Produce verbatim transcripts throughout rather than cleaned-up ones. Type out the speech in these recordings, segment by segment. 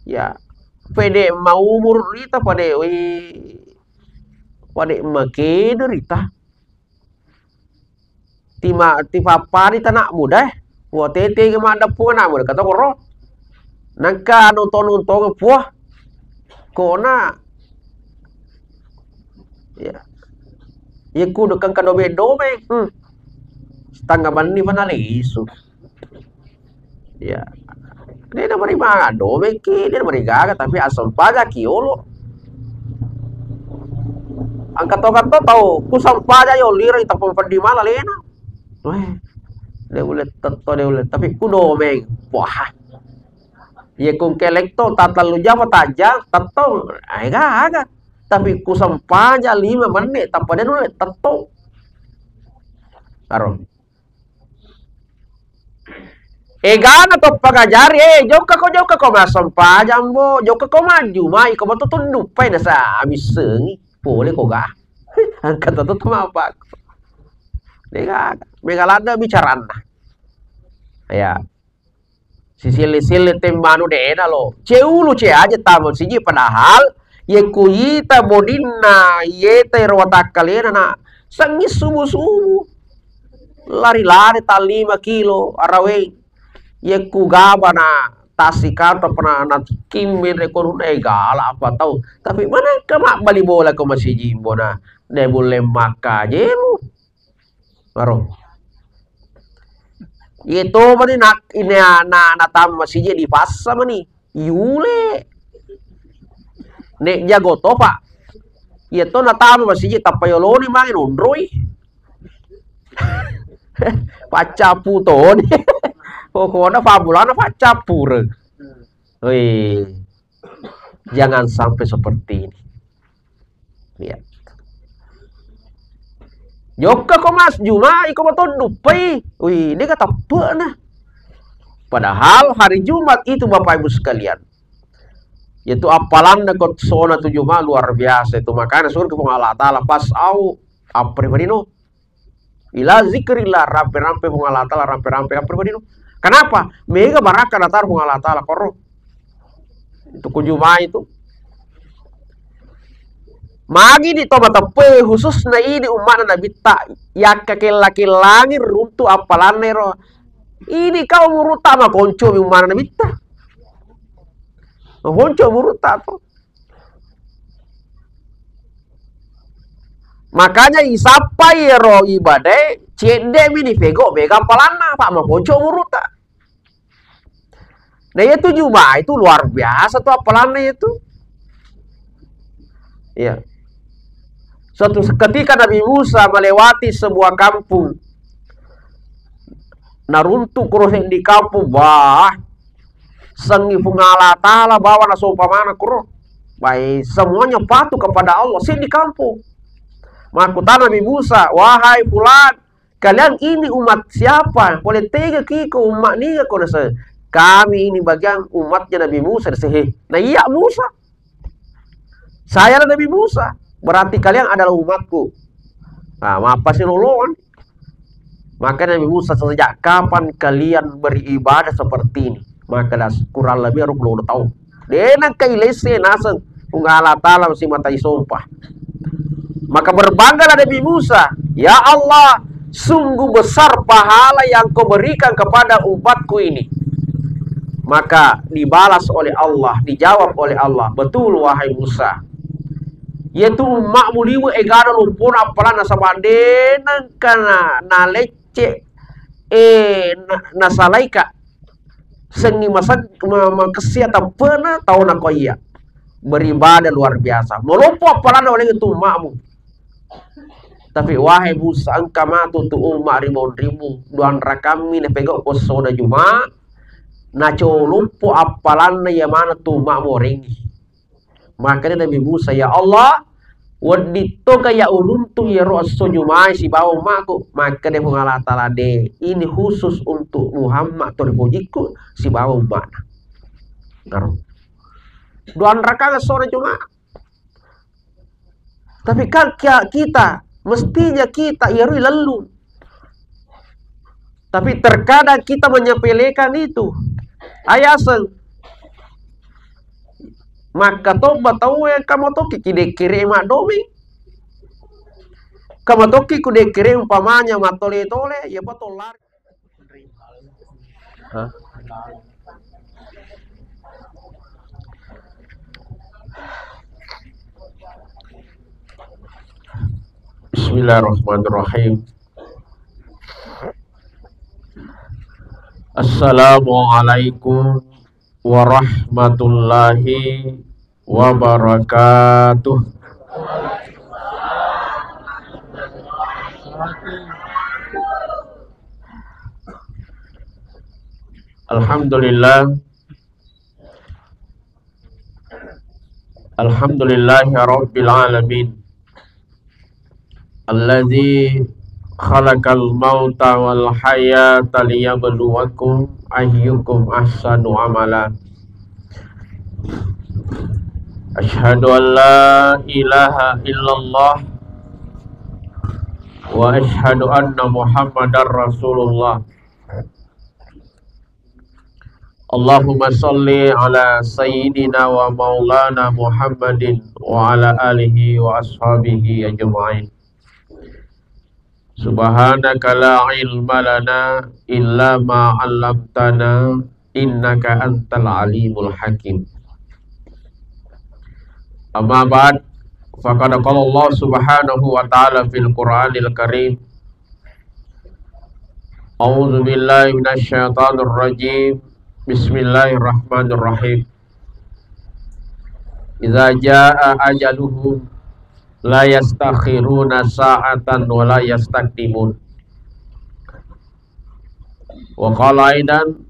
Ya, pede maumur rita pade, wih, pade makede rita. Tima-, tipappari tanakmu deh. Wa tete ge maddeppung anakmu deh, kata koro. Nangka nonton-nonton puah. Kona. Ya. Iya kudu kengka dobe-dobe. Hmm. Setengah benni pa nalisu. Ya. Dena marimaga domeki, dena marigaga, tapi asempajaki yolo. Angka to, angka to tau, ku sempaja yo liro, tappa peddi mala lena. Weh, de ulle tetto, de ulle, tapi ku domeng. Wah. Ye ku kelek to, tatellu jam, tajang, tetto, ai gaga. Tapi ku sempaja lima menit, tappa de nulle tetto. Aro. Egana to pangajari, eh, jokkako, jokkako massempajang, bo, jokkako majjumai, ko matu tuddupai nasa missengi, pole ko ga. Angka to to mapakko. Dega, mega ladde bicaranna. Ya. Sisille-sille temmanu dena lo. Ceulu ce aja tama siji padahal ye ku ita bodinna, ye ta ero watakkalena na sengi subu-subu. Lari-lari ta lima kilo araweng. Ye ku gaba na tasi kanto pernah na kimmen rekor na egala apa tau. Tapi mana ke mak bali bola ke masiji bona. De bulle makka jelu. Maro. Ye to mani nak ine na, na tama masiji di passa mani. Yule. Nek jago to, Pak. Ye to na tama masiji tappa yoloni mangi nonroi. Paccapu toni. Pokokna pabulana paccapu re. Wih. Jangan sampai seperti ini. Ya. Jokka ko Mas, jumai ko matoddu pai. Wih, dega teppe'na. Padahal hari Jumat itu Bapak Ibu sekalian, yaitu appalanna ko sona tu Jumat luar biasa itu. Makanya surga Puang Allah Ta'ala pas au apri manino. Ila zikrillah, rampe-rampe Puang Allah Ta'ala, rampe-rampe apa pribadi no. Kenapa? Mega barakka nataro Puang Allah Ta'ala koro. Itu ku Juma itu. Magi di to mateppe khususna idi umma'na Nabitta, yakka kella-kellangi runtu appalanna ero. Ini kau murutta makonco mi umma'na Nabitta. Makonco murutta to. Makanya isappai ero ibadae, cedde'mi nipego mega apalanna, Pak, makonco umurutta. Nah, itu Juma itu luar biasa tuh apalanna itu. Ya. Suatu ketika Nabi Musa melewati sebuah kampung, naruntu kuro di kampung, wah, sengi Puang Allah Ta'ala bawa nasompa mana kuro. Baik, semuanya patuh kepada Allah, sini kampung. Makkutana Nabi Musa, "Wahai fulan, kalian ini umat siapa? Pole tega kiko umat niga ko nase? Kami ini bagian umatnya Nabi Musa." Sehe. Nah, iya Musa. Sayalah Nabi Musa. Berarti kalian adalah umatku. Nah, mappasi loloan. Maka Nabi Musa, "Sejak kapan kalian beribadah seperti ini?" Maka das kurang lebih aruh puluh tahun. Denang kai lesse naseng Puang Allah Ta'ala masi mata isompa. Maka berbanggalah Nabi Musa, "Ya Allah, sungguh besar pahala yang kau berikan kepada umatku ini." Maka dibalas oleh Allah, dijawab oleh Allah, "Betul, wahai Musa. Yaitu umatmu liwe egana lompona appalanna sabandena engkana nalec-, cek, eh, na-, nasalaika. Sengi masag-, ma-, makessia tappena tau nako iya. Beribadah luar biasa. Maloppo appalanna oleh itu umma'mu. Tapi wahai Musa, engka matu tu umma ri monrimu, duanrakammi napegau ko sona Juma, nacoloppo appalanna iya maneng tu umma'mu orengngi." Makkeda Nabi Musa, "Ya Allah, wedding toga ya uruntu iyaro esso Jumai sibawa ummaku?" Makkeda Puang Allah Ta'ala, "De, ini khusus untuk Muhammad to ripojikku sibawa umma'na." Naro. Duanrakang essona Juma. Tapi kan kia-, kita, mestinya kita iyaro ilellu. Tapi terkadang kita menyepelekan itu. Ayaseng. Makkatobba tauwe, engka matoki kidekkere maddomi. Engka matoki kudekkere umpamanya mattole-tole, iya pa tollari. Hah? Bismillahirrahmanirrahim. Assalamualaikum warahmatullahi wabarakatuh. Alhamdulillah. Alhamdulillahi rabbil alamin. Alladzi khalaqal mauta wal hayata liyabluwakum ayyukum ahsanu amala. Asyhadu an la ilaha illallah wa asyhadu anna Muhammadar Rasulullah. Allahumma salli ala sayyidina wa maulana Muhammadin wa ala alihi wa ashabihi ajma'in. Subhanaka la ilma lana illa ma 'allamtana innaka antal alimul hakim. Amma ba'd, faqad qala Allah subhanahu wa ta'ala fil Qur'anil Karim, A'udzu billahi minasy syaithanir rajim. Bismillahirrahmanirrahim. Idza jaa ajaluhum la yastakhiruna sa'atan wa la yastaqdimun. Wa qala aidan,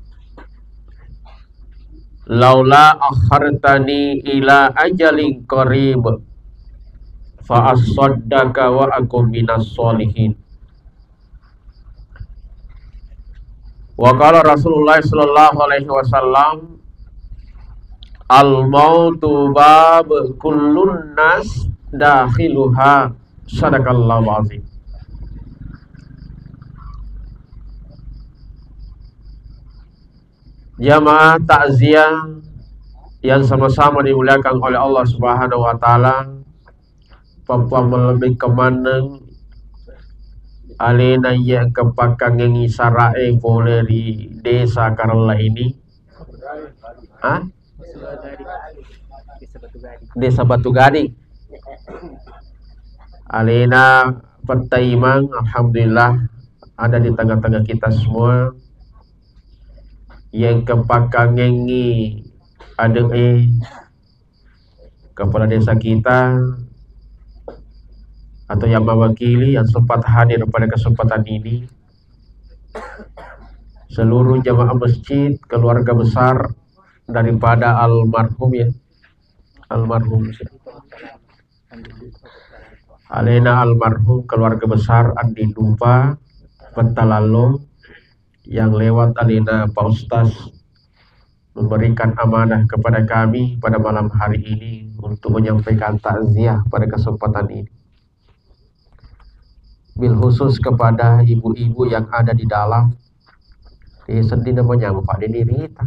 laula akhartani ila ajalin qarib fa asaddaqa wa akun minas sholihin. Wa qala Rasulullah sallallahu alaihi wasallam, "Al mautu bab kullun nas dakhiluha." Sadaqallahul azim. Jamaah takziah yang sama-sama dimuliakan oleh Allah Subhanahu wa Ta'ala, Papua malebbi kemanneng alena iya engka pakkangengi sara'e pole ri Desa Karella ini. Hah? Desa Batu Gading. Alena Petta Imang, alhamdulillah, ada di tengah-tengah kita semua. Iya engka pakkangengi ade'e, kepala desa kita, atau yang mewakili yang sempat hadir pada kesempatan ini, seluruh jamaah masjid, keluarga besar daripada almarhum, ya, almarhum, alena almarhum keluarga besar Andi Dupa Petta Lallo, yang lewat alena Pak Ustaz memberikan amanah kepada kami pada malam hari ini untuk menyampaikan takziah pada kesempatan ini. Bil khusus kepada ibu-ibu yang ada di dalam. Eh, sedih namanya Pak Deni Rita.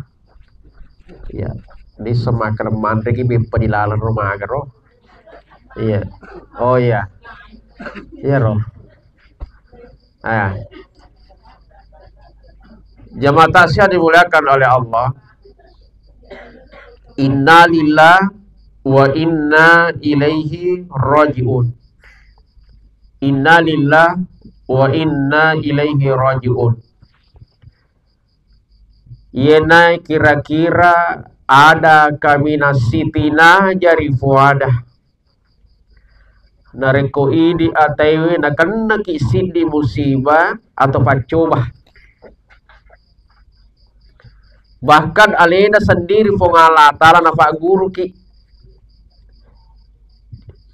Ya, ini semakan mandeki beppa di dalam rumah, ro. Iya. Oh iya. Iya, ro. Ah. Jamaah takziah dimuliakan oleh Allah. Innalillah wa inna ilaihi raji'un. Innalillah wa inna ilaihi raji'un. Iyena kira-kira ada kaminang sitinaja ri fuada. Narekko idi ataiwe nakennaki siddi musibah atau paccoba. Bahkan alena sendiri Puang Allah Ta'ala nafagguruki.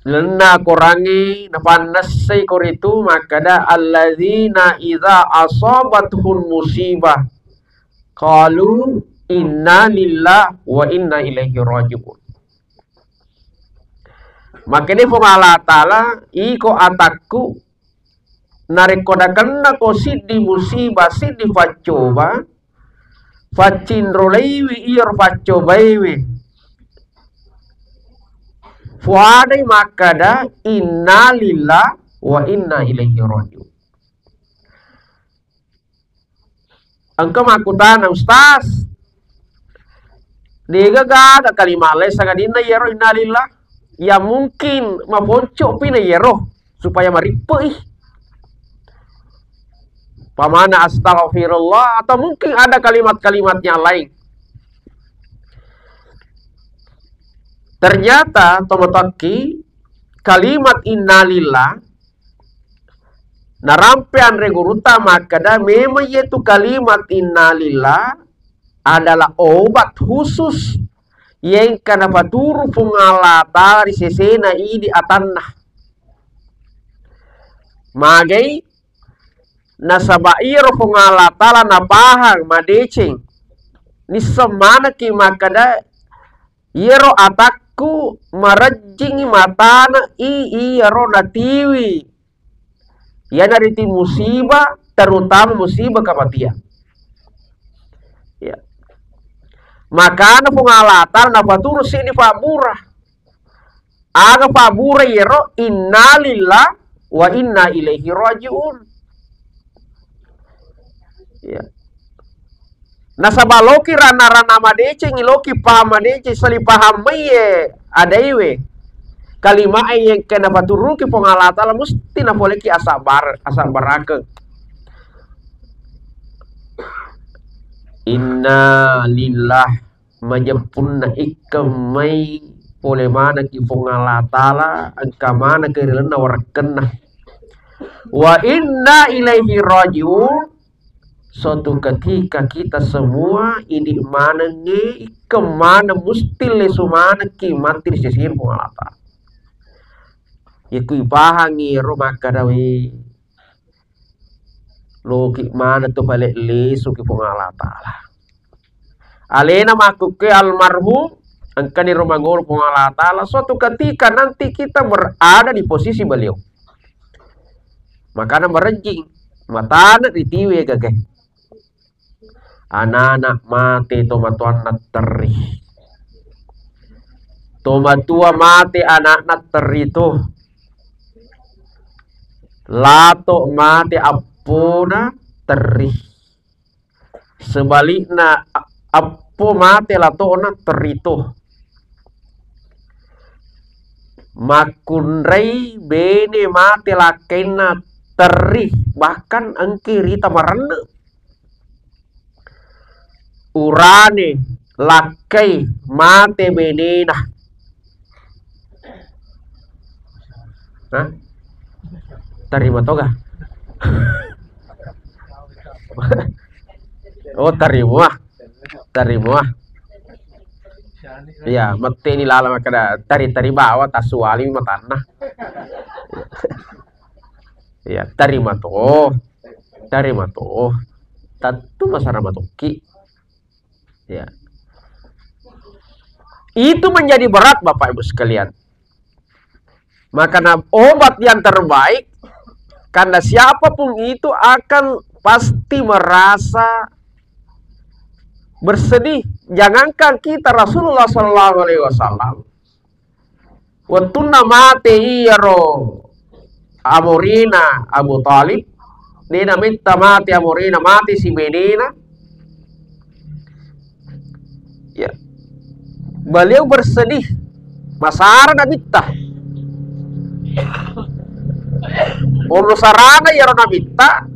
Lalenna Korangnge napannessai koritu makkeda, "Alladzina idza asabathum musibah qalu inna lillahi wa inna ilaihi raji'un." Makkeda Puang Allah Ta'ala, "Iko atakku, narekko nakennako siddi musibah, siddi paccoba, faccinrolaiwi iyaro paccobaiwe, Fuadai makkada, "Innalillah wa inna ilaihi rajiun." Engka makkutana, "Ustaz, degaga ada kalimat lain sangadinna iyaro innalillah?" Ya mungkin maponco'pi na iyaro supaya marippe'i. Pamana astaghfirullah, atau mungkin ada kalimat-kalimat yang lain. Ternyata, tomatokki, kalimat innalillah, narampe anre gurutta makkada, memang iyatu kalimat innalillah adalah obat khusus yang engka napaturu Puang Allah Ta'ala ri sesena idi atanna. Magai? Nasaba iyaro Puang Allah Ta'ala napahang madeceng. Nisseng manekki makkada, iyaro atakku marejjingngi matana i iyaro natiwi. Iyanaritu musibah, terutama musibah kematian. Ya. Makana Puang Allah Ta'ala napaturu seddi fabbura. Aga fabbura iyaro, innalillah wa inna ilaihi rajiun. Ya. Nasaba loki rana-rana madeceng, loki paham madeceng, sali paham mai ye adaiwe. Kalima e yang kena paturuki Puang Allah Ta'ala mesti napoleki asabar, asabarakeng. Inna lillah. Majeppunna ikkeng mai pole manekki Puang Allah Ta'ala, engka manekki ri lalenna warekkenna. Wa inna ilaihi rajiun. Suatu ketika kita semua idi manengnge, ikkeng maneng musti lesu manekki matti ri sesena Puang Allah Ta'ala. Iku ipahangi ro makkadawe. Loki maneng tu pale lesuki Puang Allah Ta'ala. Alena makkukke almarhum, engkani ro mangolo Puang Allah Ta'ala, suatu ketika nanti kita berada di posisi beliau. Makana merejing, matana ritiwi gagai. Anana mate tomatoanna terri. Tomatua mate anakna terri to. Lato mate appona terri. Sebalikna, a-, appo mate latona terri to. Makkunrai bene mate lakkainna terri, bahkan engki rita marenne. Urane lakkai mate benena. Hah? Tarima toga? Oh, tarima. Tarima. Iya, metteni lala makkeda tari-tari bawa tasuali matanna. Iya, tarima to. Tarima to. Tentu masara matokki. Ya. Itu menjadi berat, Bapak Ibu sekalian. Makanya obat yang terbaik, karena siapapun itu akan pasti merasa bersedih. Jangankan kita, Rasulullah Shallallahu Alaihi Wasallam, wettunna mate iyaro amorena Abu Thalib, de nametta mate amorena, mate si benena. Ya. Beliau bersedih, masara nabitta. Onro sarana iyaro nabitta,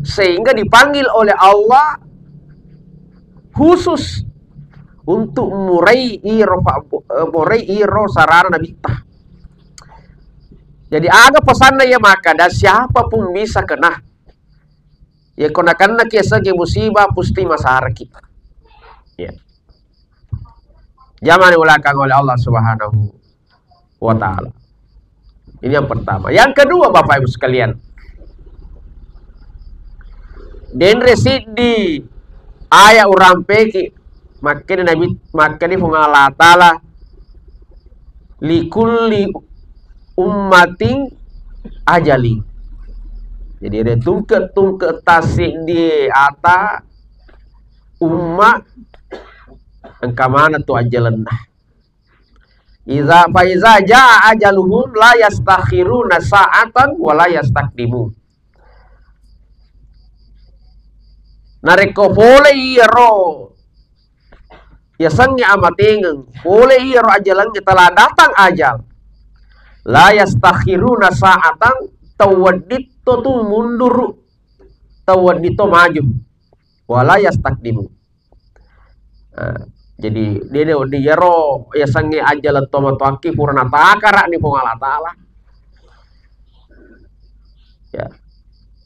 sehingga dipanggil oleh Allah khusus untuk murai iro fa-, eh, murai iro sarana nabitta. Jadi aga pesanna iya makkada, siapapun bisa kena. Ya, ko nakennaki yasengnge musibah, pasti masaraki. Ya. Jamani ulakang oleh Allah Subhanahu wa Ta'ala. Ini yang pertama. Yang kedua, Bapak Ibu sekalian, denre siddi aya urampeki, makkeda Nabi, makkeda Puang Allah Ta'ala, "Likulli ummatin ajali." Jadi, ada tungke-tungke tasik di ata umma engka maneng tu ajalenna. Iza fa iza jaa ajaluhum la yastakhiruna sa'atan wa la yastaqdimun. Narekko pole iyaro yasengnge amatengeng, pole iyaro ajalengnge telah datang ajal. La yastakhiruna sa'atan, tau wedditto tu munduru, tau wedditto maju. Wala yastakdimu. Nah, jadi dia dia iyaro yasengnge ajaleng tomatoakki pura natakara ni Puang Allah Taala. Ya.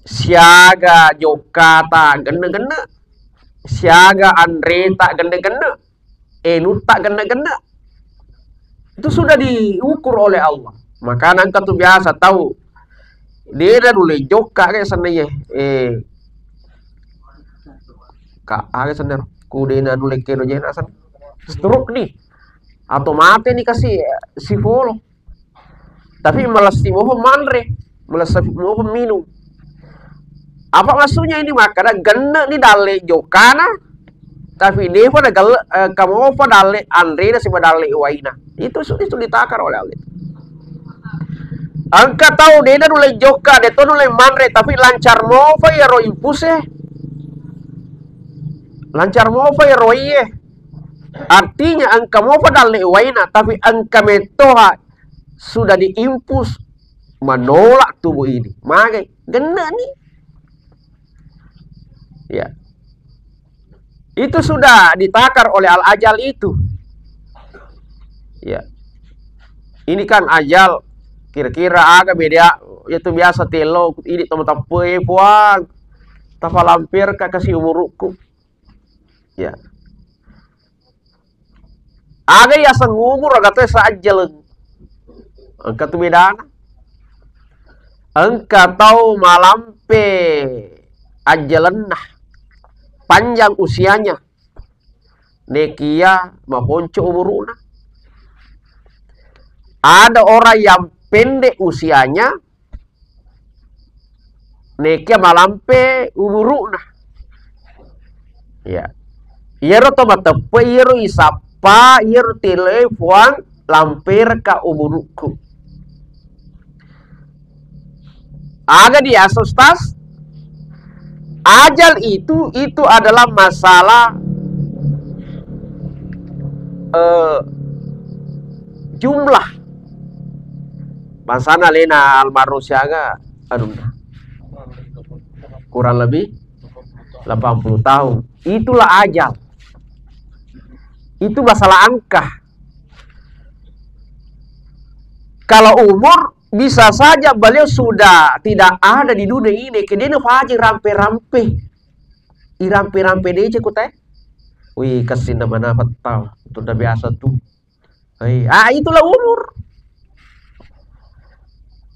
Siaga jokkata genne-genne, siaga anreta genne-genne, enutta genne-genne. Itu sudah diukur oleh Allah. Makana engka tu biasa tau, de na nulle jokka ke senna ye. Eh, ka aga senna ku de na nulle keno jena sen. Stroke ni. Atau mate ni kasi si polo. Tapi malessi mopa manre, malessi mopa minum. Apa maksudnya ini? Makkeda genne ni dalle jokkana, tapi depa na gelle, eh, kamopa dalle anrena siba dalle waina. Itu su-, itu ditakar oleh Allah. Engka tau dena nulle jokka, de to nulle manre, tapi lancar mopa iyaro impuse. Lancar mopa iyaro iye. Artinya engka mopa dalle waina, tapi engka mettoha sudah diimpus menolak tubuh ini. Magai, genne ni. Ya. Itu sudah ditakar oleh al-ajal itu. Ya. Ini kan ajal kira-kira aga beda itu biasa telo ini teman tepe puang tafalamper ka kasi umurukku. Ya. Aga yaseng umur, aga to yaseng ajjaleng. Engka tu bedana. Engka tau malampe ajjalenna, panjang usianya, nekia maponco umuru'na. Ada orang yang pendek usianya, nekia malampe umuru'na. Ya. Iyaro to mateppe, iyaro isappa, iyaro tiloe Puang lamperka umurukku. Aga diaseng, Ustaz? Ajal itu, itu adalah masalah, eh, jumlah. Bangsana alena almarhum siaga, aduh, kurang lebih delapan puluh tahun. Itulah ajal. Itu masalah angka. Kalau umur, bisa saja beliau sudah tidak ada di dunia ini, ke dia faji rampe-rampe. Irampe-rampe deceng ku te. Wih, kessinna mana tau. Itu udah biasa tuh. Hei, ah, itulah umur.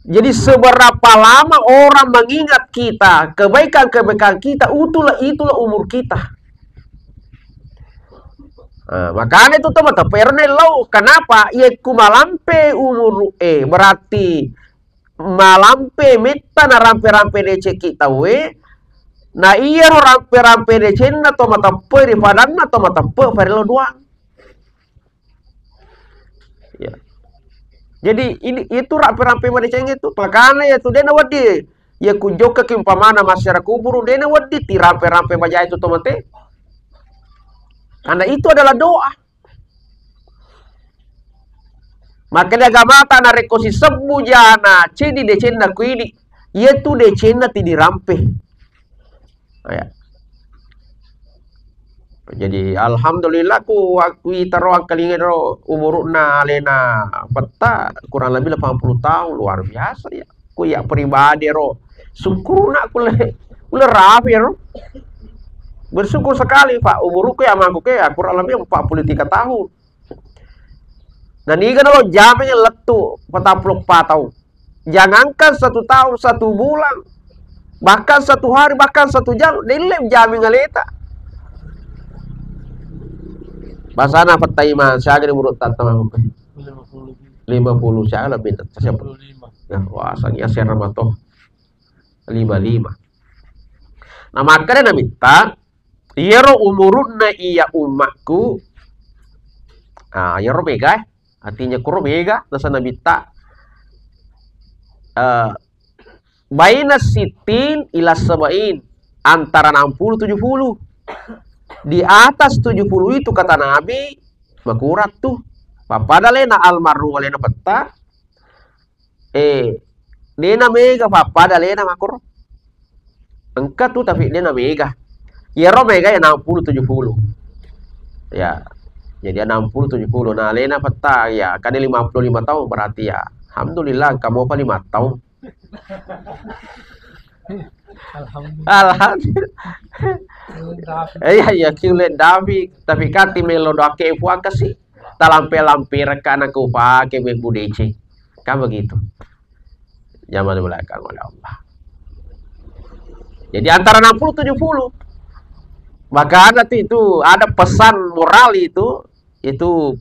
Jadi seberapa lama orang mengingat kita, kebaikan-kebaikan kita, itulah, itulah umur kita. Ah, makanya itu teman-teman, pernah lo, kenapa? Iya ku malampe umur, eh, berarti malampe metta na rampe-rampe deceng kita we, na iya ro rampe-rampe decenna to mateppe ri padanna to mateppe parello doang. Ya. Jadi, ini, itu rampe-rampe madeceng itu, makana ya tu dena wedding, ya ku jokka ki umpamana masyarakat kuburu, dena wedding ti rampe-rampe maja itu to mate. Karena itu adalah doa. Makanya agamata narekko sisebbu jana ceddi decenna ku ini, iya tu decenna ti dirampe. Ya. Jadi, alhamdulillah, ku, ku itaro angkalinga ro umuru'na alena petta kurang lebih delapan puluh tahun, luar biasa ya. Ku ya pribadi ro, syukurna ku le, ku le rapi ro. Bersyukur sekali, Pak, umurku ya mangku ke ya kurang lebih empat puluh tiga tahun. Na niga nalo jaming lettu patappulo empat tahun. Jangankan satu tahun, satu bulan, bahkan satu hari, bahkan satu jam, delle jaming aleta. Basana petta imang, siaga di menurut tata mampu? Lima puluh siaga lebih. Siapa? Ya, wah, sangi asera mato. Lima lima. Nah, makanya namitta, iyaro umurunna iya ummakku, ah, iyaro mega, eh. Artinya kuro mega, nasa Nabitta, eh, baina sittin ila sab'in, antara enam puluh tujuh puluh. Di atas tujuh puluh itu kata Nabi, makurat tu. Pappada alena almarhum alena Petta, eh, dena mega pappada alena makuro. Engka tu tapi dena mega. Iyaro mega ya enam puluh tujuh puluh. Ya. Jadi enam puluh tujuh puluh. Nah, alena Petta ya kan lima puluh lima tahun berarti ya. Alhamdulillah engka mopa lima tahun. Alhamdulillah. Alhamdulillah. Iya, iya, kiulle David, tapi kati melo doake puang kasi. Talampe-lampe rekana ku pake be budece. Kan begitu. Zaman belakang oleh Allah. Jadi antara enam puluh tujuh puluh. Maka ada tuh itu, ada pesan moral itu, itu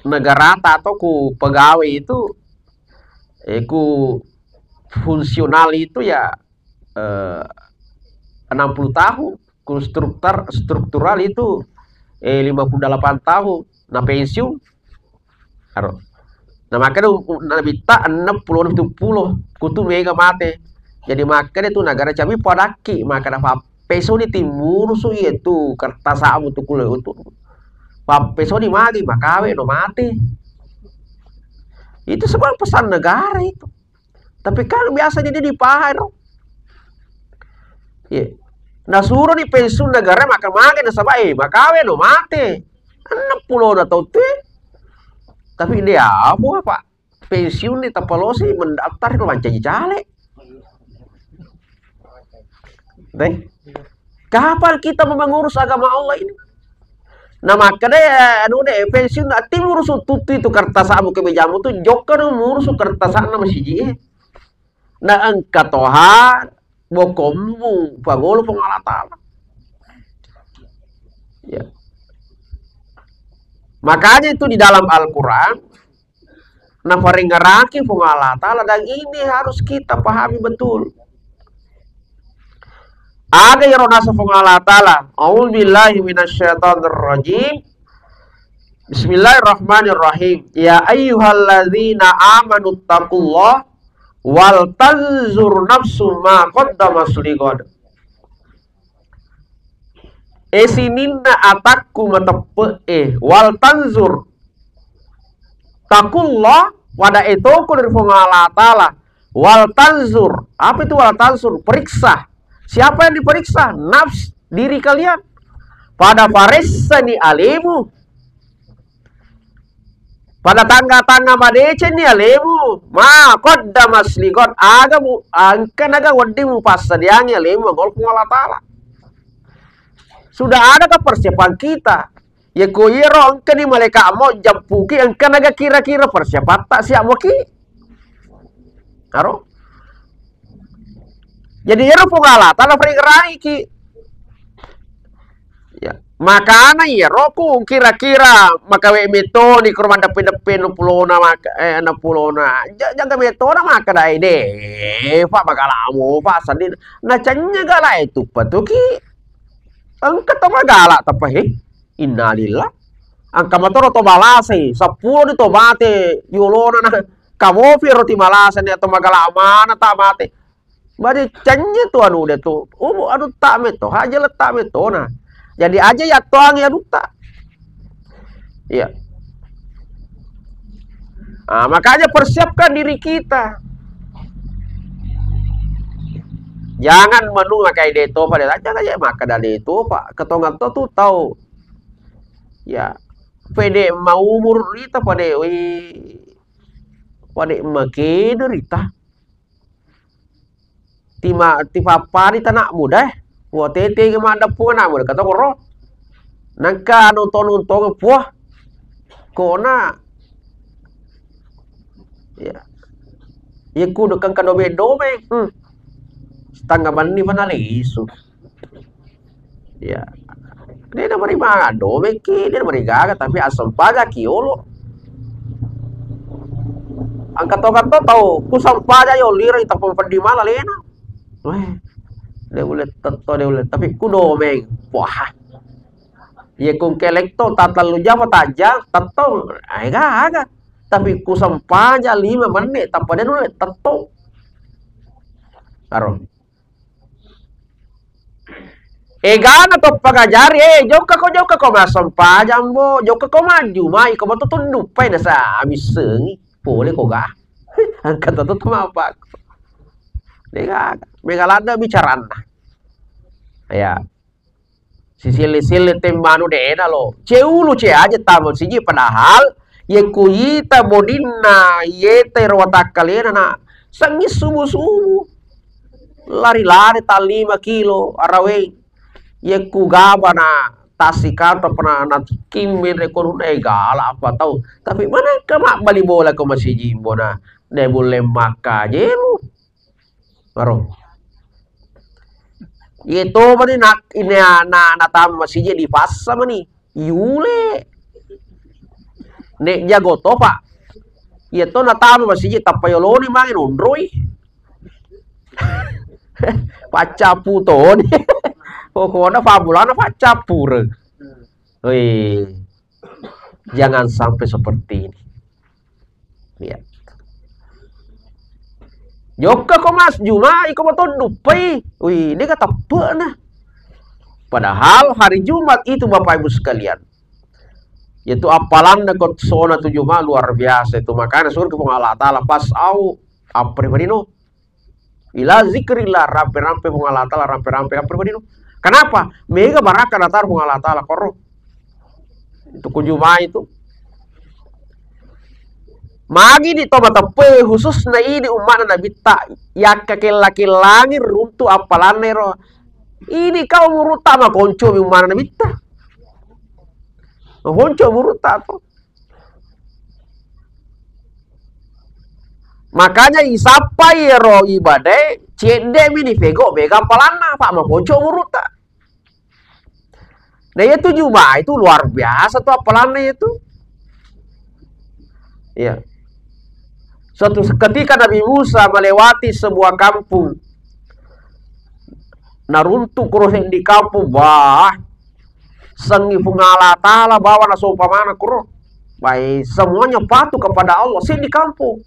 negara atau ku pegawai itu, eh, ku fungsional itu ya, eh, enam puluh tahun, ku struktur, struktural itu, eh, lima puluh delapan tahun, na pensiun. Aro. Nah, makanya u-, u-, Nabitta enam puluh, tujuh puluh, kutu mega mate. Jadi makanya tu negara cabi padakki, makanya fappesoni timurusu iya tu kertas amu tu kulo itu. Fappesoni magi makawe no mate. Itu semua pesan negara itu. Tapi kan biasa jadi dipaharo. Iya. Nasuro ni pensiun negara maka mage nasaba, eh, makawe no mate. Enam puluh na tau tu. Tapi dia apa, Pak? Pensiun ni tapalosi mendaftar ke mancaji caleg. Deh. Kapan kita mau mengurus agama Allah ini? Nah, maka deh, anu deh, pensiun, ati murusu tuttu itu kertas amu kemejamu tu, jokka no murusu kertas na masiji. Na engka toha bokommu pangolo Puang Allah Ta'ala. Ya. Makanya itu di dalam Al-Quran, naparengeraki Puang Allah Ta'ala, dan ini harus kita pahami betul. Aga iyaro nasa Puang Allah Ta'ala, "A'udzubillahi minasyaitonirrajim. Bismillahirrahmanirrahim. Ya ayyuhalladzina amanu taqullah wal tanzur nafsum ma qaddamas lighad." E sininna atakku mateppe'e, wal tanzur. Takullah, wada etoko dari Puang Allah Ta'ala. Wal tanzur. Apa itu wal tanzur? Periksa. Siapa yang diperiksa? Nafs, diri kalian. Pada paressani alemu. Pada tangga-tangga madecenni alemu, ma qaddamas lighad, aga mu, engka naga wedding mupassadiangi alemu, makkoro Puang Allah Ta'ala. Sudah adakah persiapan kita? Ya ko iyaro engkani malaika mau jampuki, engka naga kira-kira persiapatta siap moki? Aro? Jadi iyaro Puang Allah Ta'ala parigaraiki. Ya, makana iyaro ku kira-kira makawe metoni ko maddeppe-deppe no pulona maka, eh, no pulona. Ja-, jaga metona maka dai de. Pak makalamo, Pak seddi. Na cenya gala itu patuki. Engka to magala tapa he. Innalillah. Engka matoro to balasai, seppulo ni to mate yolona na. Kamopi ro ti malasani atau magala mana ta mate. Bari cennye tu anu de tu. Umu anu ta meto, haja le ta meto na. Jadi aja ya toang ya duta. Iya. Ah, makanya persiapkan diri kita. Jangan menunggu makai deto pada aja aja maka dari itu Pak. Ketongan tu tu tahu. Ya. Pede mau umur rita pada wi. Pada makin rita. Tima-, tipappari tanakmu deh. Wa tete ge maddeppung anakmu deh, kata koro. Nangka nonton-nonton puah. Kona. Ya. Iya kudu kengka dobe-dobe. Hmm. Setengah benni mana lesu. Ya. Dia na mari mado meki, dia na mari gaga, tapi asempajaki yolo. Angka to, angka to tau, ku sempaja yo lira ita pempedi mala lena. Weh, dia boleh teto, dia boleh, tapi ku domeng. Wah. Iya ku kelekto tatellu jam, empat jam, tetto, aga-aga. Tapi ku sempajang lima menit, tappa de nulle tetto. Aro. Egana to pagajari, eh, jokka ko, jokka ko massempajang, bo, jokka ko majjuma, iko mato tunduppai nasa missengi, pole ko ga. Angka to to mapakko. Dega, mega ladde bicaranna. Ya. Sisille-sille temmanu dena lo. Ceulu ce aja tama siji padahal ye ku ita bodinna, yeta ro watakkalena na sengi subu-subu. Lari-lari ta lima kilo araweng. Ye ku gaba na tasi kanto pernah na kimme re kono na egala apa tau. Tapi mana ke mabbali bola ko masiji bona. De bulle makka jemu. Aro. Iye to mani na, ina, na, natama masiji dipassa mani. Yule. Nek jago to, Pak. Iye to natama masiji tappa yoloni mange nonroi. Paccapu toni. Pokokna pamulana paccapu re. Wih. Jangan sampai seperti ini. Ya. Jokka ko mas, Juma, iko mato duppai. Wih, dega teppe'na. Padahal hari Jumat itu, Bapak Ibu sekalian, yaitu appalanna ko sona tu Juma luar biasa itu. Makanya surga Puang Allah Ta'ala pas au, apa ri no? Ila zikrillah, rampe-rampe Puang Allah Ta'ala, rampe-rampe apa ri no? Kenapa? Mega baraka nataro Puang Allah Ta'ala koro. Itu ku Juma itu. Magi di to mateppe khususna idi umma'na Nabitta, yakka kella-kellangi runtu appalanna ero. Ini kau murutta makonco mi umma'na Nabitta. Makonco murutta to. Makanya isappai ero ibadae, cedde mi nipego mega appalanna, Pak, makonco murutta. Nah, itu Juma itu luar biasa tuh appalanna itu. Iya. Suatu ketika Nabi Musa melewati sebuah kampung. Naruntuk kuro di kampung, wah, sengi Puang Allah Ta'ala bawa nasompa mana kuro. Baik, semuanya patuh kepada Allah, seddi kampung.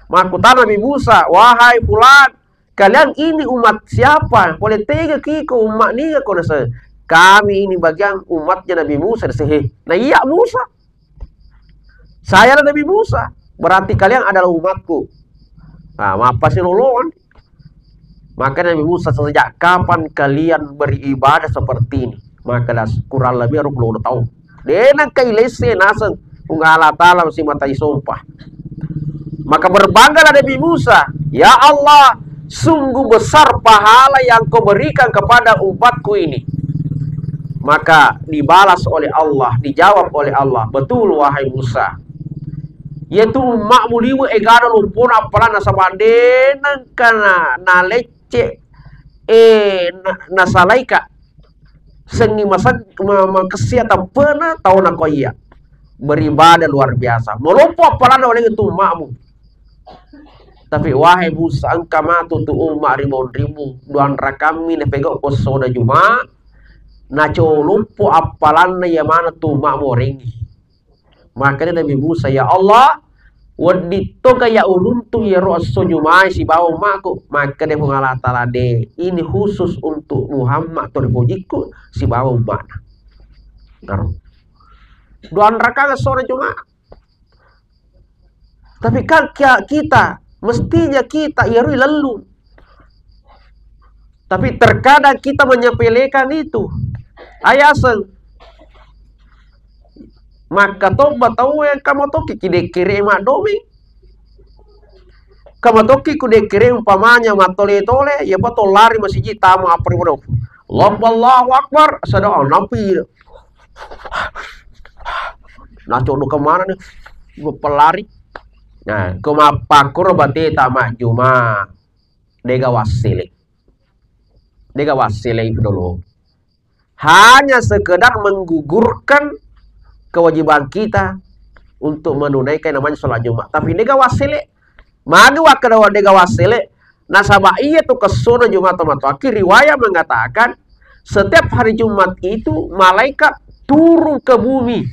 Makkutana Nabi Musa, "Wahai fulan, kalian ini umat siapa? Pole tega kiko umat niga ko nase? Kami ini bagian umatnya Nabi Musa." Sehe. Nah, iya Musa. Saya adalah Nabi Musa. Berarti kalian adalah umatku. Nah, mappasi loloan. Maka Nabi Musa, "Sejak kapan kalian beribadah seperti ini?" Maka das kurang lebih dua puluh tahun. Denang kai lesse naseng Puang Allah Ta'ala masi mata isompa. Maka berbanggalah Nabi Musa, "Ya Allah, sungguh besar pahala yang kau berikan kepada umatku ini." Maka dibalas oleh Allah, dijawab oleh Allah, "Betul, wahai Musa. Yaitu umatmu liwe egana lompona appalanna nasaba denang kana nalecce, eh, na-, nasalaika." Sengi masag-, ma-, makessia teppena tau nako iya. Beribadah luar biasa. Maloppo appalanna oleh itu umma'mu. Tapi wahai Musa, engka matu tu umma rimonrimu, duanrakammi napegau ko sona Juma, nacoloppo appalanna iya mana tu umma'mu orengi. Makanya Nabi Musa, "Ya Allah, wedding toga ya uruntu iyaro esso Jumai sibawa ummaku." Makanya Puang Allah Ta'ala, "De, ini khusus untuk Muhammad to ripojikku sibawa ummana." Naro. Duanrakang essona Juma. Tapi kan kia-, kita, mestinya kita iyaro ilellu. Tapi terkadang kita menyepelekan itu. Ayaseng. Makkatobba tauwe, engka matoki kidekkere maddomeng. Engka matoki kudekkere umpamanya mattole-tole, iyapa to lari masiji tama apa ri pura. Allahu, Allahu Akbar, sada napi. Nacodo kemana nih? Gue pelari. Nah, ko mappakkuro bateta majjuma. Dega wassele. Dega wassele dolo. Hanya sekedar menggugurkan kewajiban kita untuk menunaikan namanya sholat Jumat. Tapi dega wassele. Magi wakkeda dega wassele. Nasaba iya tu kessona Jumat tomatoaki riwayat mengatakan setiap hari Jumat itu malaikat turun ke bumi.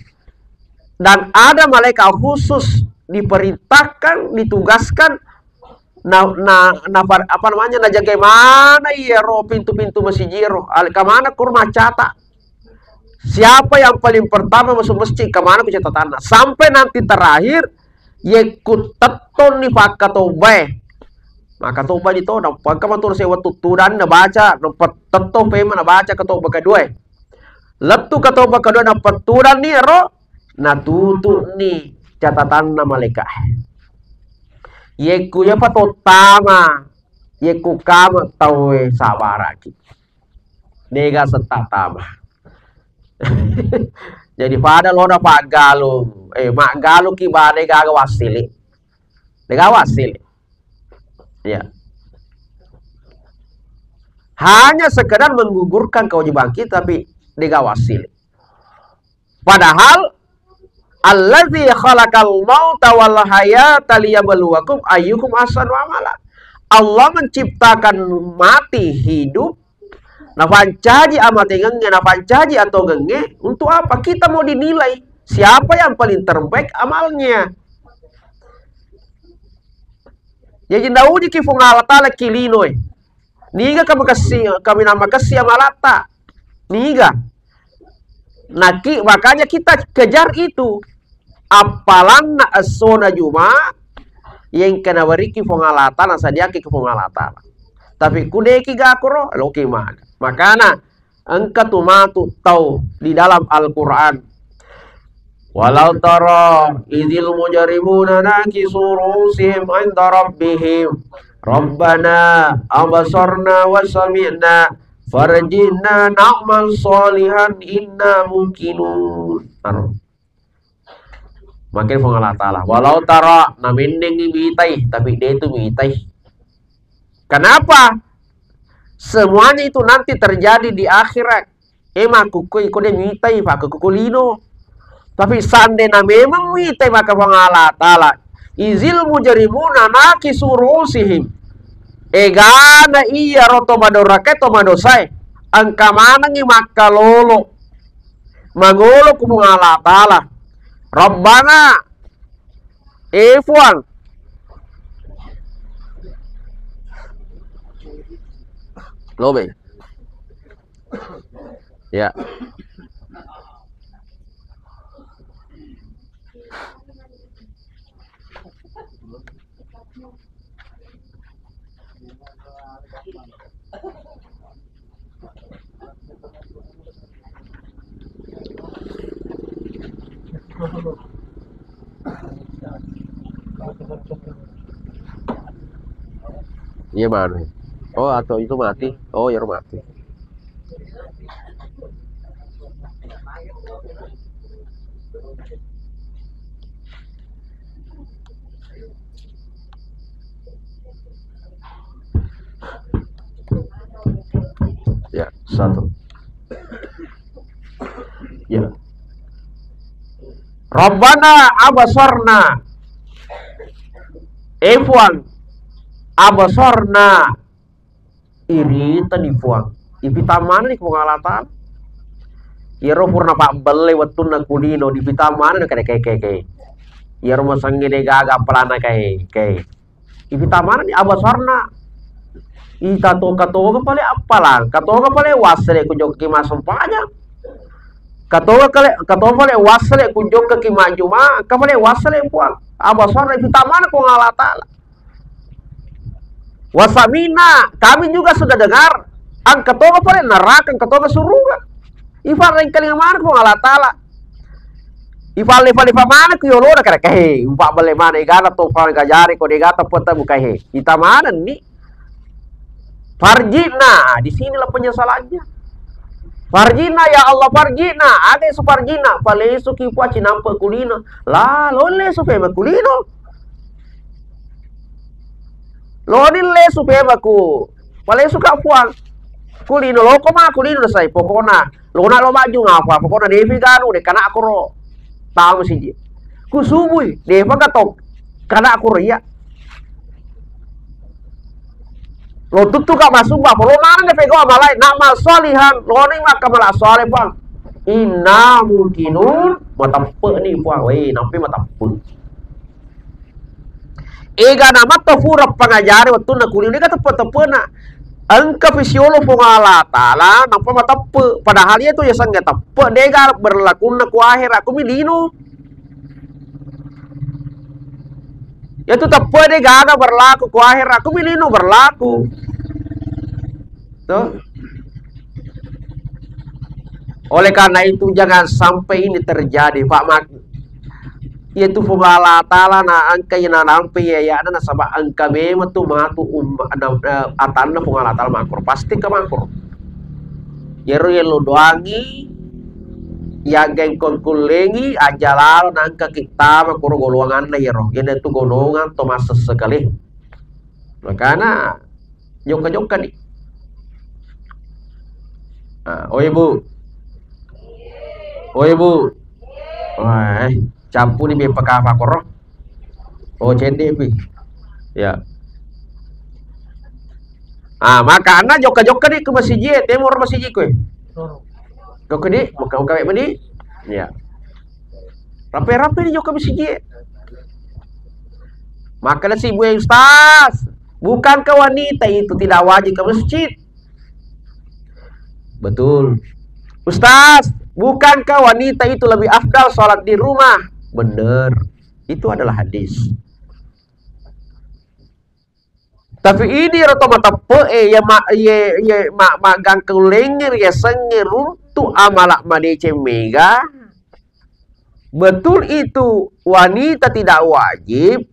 Dan ada malaikat khusus diperintahkan, ditugaskan, na, na, na, apa namanya, najagai mana iyaro pintu-pintu masijiro. Al-, kemana kurma catat. Siapa yang paling pertama masuk masjid, kemana ku catatanna. Sampai nanti terakhir, yekku tettonni pakkatobae. Maka toba di to, nappa engka matur sewa tuttudan nabaca, nappa tetto pema nabaca katoba kedua. Lettu katoba kedua napettudanni ero, natutu'ni catatanna malaika. Yekku yapa tottama, yekku kama tauwe sabaraki. Dega setta tama. Jadi pada lona paggalung, eh, maggalung ki bane gaga wassili. Dega wassili. Ya. Hanya sekedar menggugurkan kewajiban kita, tapi dega wassili. Padahal, "Allazi khalaqal mauta wal hayata liyabluwakum ayyukum ahsanu amala." Allah menciptakan mati, hidup, nafancaji amatengengnge, nafancaji atongengnge, untuk apa? Kita mau dinilai siapa yang paling terbaik amalnya. Jaji naujiki Puang Allah Taala ki linoe. Niga kamakessi, kaminang makessi amalatta. Niga. Naki, makanya kita kejar itu. Appalanna essona Juma, yengka nawariki Puang Allah Taala, nasadiaki Puang Allah Taala. Tapi kudeki gakuro, loki maga. Makana, engka tu matu tau di dalam Al-Quran. Walau tara idzil mujrimuna nakisu ru'usihim 'inda rabbihim. Rabbana absarna wa sami'na farji'na na'mal shalihan inna muqinun. Aro. Makkeda Puang Allah Taala, "Walau tara," namennengngi mitai, tapi de tu mitai. Kenapa? Semuanya itu nanti terjadi di akhirat. Eh, makkukkoi ko de mitai, pakkukkoi lino. Tapi seandainya memang mitai, maka Puang Allah Taala, "Idzil mujrimuna nakisu ru'usihim." Egana iyaro to madorakae, to madosae, engka manengngi makkalolo mangolo ku Puang Allah Taala. Rabbana, eh Puang. Lobe. Ya. Iya, mana? Oh, atau itu mati? Oh, ya mati. Ya, satu. Ya. Rabbana absarna. Eh, Puang, absarna. Iritani Puang. Ipitang manenni Puang Allah Taala. Iyaro purana pabbelle wettunna kulino, dipitang manenni kada keke-keke. Iyaro masengnge de gaga apalana kae, kae. Ipitang manenni absarna. Ita to katonga pale appalang, katonga pale wassele ku jokki massempajang. Katonga kale, katonga pale wassele ku jokki majjuma, ka pale wassele Puang. Absarna, ipitang manenni Puang Allah Taala. Wa sami'na, kami juga sudah dengar, engka tonga pale neraka, engka tonga suruga. Ifarengkalinga maneng Puang Allah Taala. Ifalle-falle maneng ku yolona kada kae, upabbelle maneng egana to pale gajari ko degata peta buka he. Ita manenni. Farji'na, di sinilah penyesalannya. Farji'na, ya Allah, farji'na. Aga esu farji'na, palesuki Puang cinampe kulino. La, lo lesu pema kulino. Loni lesu pemaku. Palesu ka Puang. Kulino loko ma kulino sai pokona. Lona lo majjung apa pokona depi ganu de kana koro. Tamu siji. Ku subui depa gatok. Kana koro iya. Lo tuttu ka masubba polo mana de pego amalai na masolihan loni maka mala sole Puang. Inna muqinun, mateppe'ni Puang, weh, nampai mateppe'. Ega namato fura pangajari wettunna kulino, ega teppe'-teppe'na. Engka fisiolo Puang Allah Taala, nampa mateppe'. Padahal iya tu yasengnge teppe', dega berlakunna ku ahera, kumi lino. Iya tu teppe' degaga berlaku ku ahera, kumi lino berlaku. Tuh. Oleh karena itu, jangan sampai ini terjadi, Pak. Mak-, iya tu Puang Allah Taala na engka iya nanampe iya, iya na nasaba engka memang tu matu umma-, na, na, atanna Puang Allah Taala makro, pasti ke makro. Iyaro yello doangi, iya gengkong kullengi, aja lalo nangka kittama kuro golonganna iyaro. Iya tu golongan to massessekale. Makana jokka-jokka ni. Ah, oi, Bu. Oi, Bu. Wah, eh, campuni beppa kapa koro. Oh, cende pi. Ya. Ah, makana jokka-jokka ni ke masiji, temur masiji kue. Jokka ni, buka-buka meni. Ya. Rapi-rapi ni jokka masiji. Makana si Bu, "Ustaz, bukankah wanita itu tidak wajib ke masjid?" Betul. "Ustaz, bukankah wanita itu lebih afdal sholat di rumah?" Bener. Itu adalah hadis. Tapi idi ro to mateppe'e, iya ma-, iya, iya ma-, maggangkeng lengngeri yasengnge runtu amala madeceng mega. Betul itu wanita tidak wajib,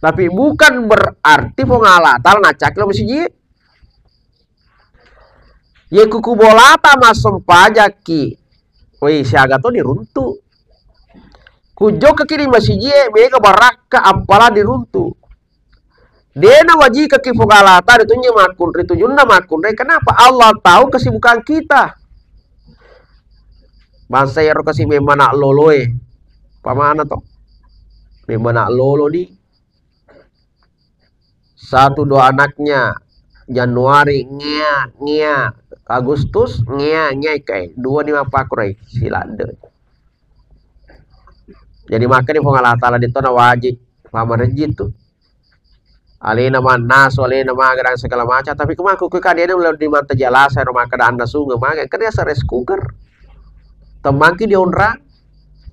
tapi bukan berarti Puang Allah Taala nacaki lo masiji. Ye kuku bolata massempajakki, woi, siaga to diruntu. Kujokkaki di masijie, mega barakka appala diruntu. Dena wajikaki Puang Allah Taala ritunje makkun-, ritujunna makkunrai. Kenapa? Allah tahu kesibukan kita. Bangsa ero kasi memana loloe. Pamana to? Memana lolo di satu dua anaknya, Januari ngea, ngea, Agustus ngea, ngea ikai. Dua ni mappakurai siladde. Jadi makanya Puang Allah Taala ditona wajib pamarejji tu. Alena mannasu, alena maga dan segala macam. Tapi kemaku ke kadena ulah dimanta jalasa ro maka dan nasunga maga. Kan biasa rice cooker. Temmangki dionrang,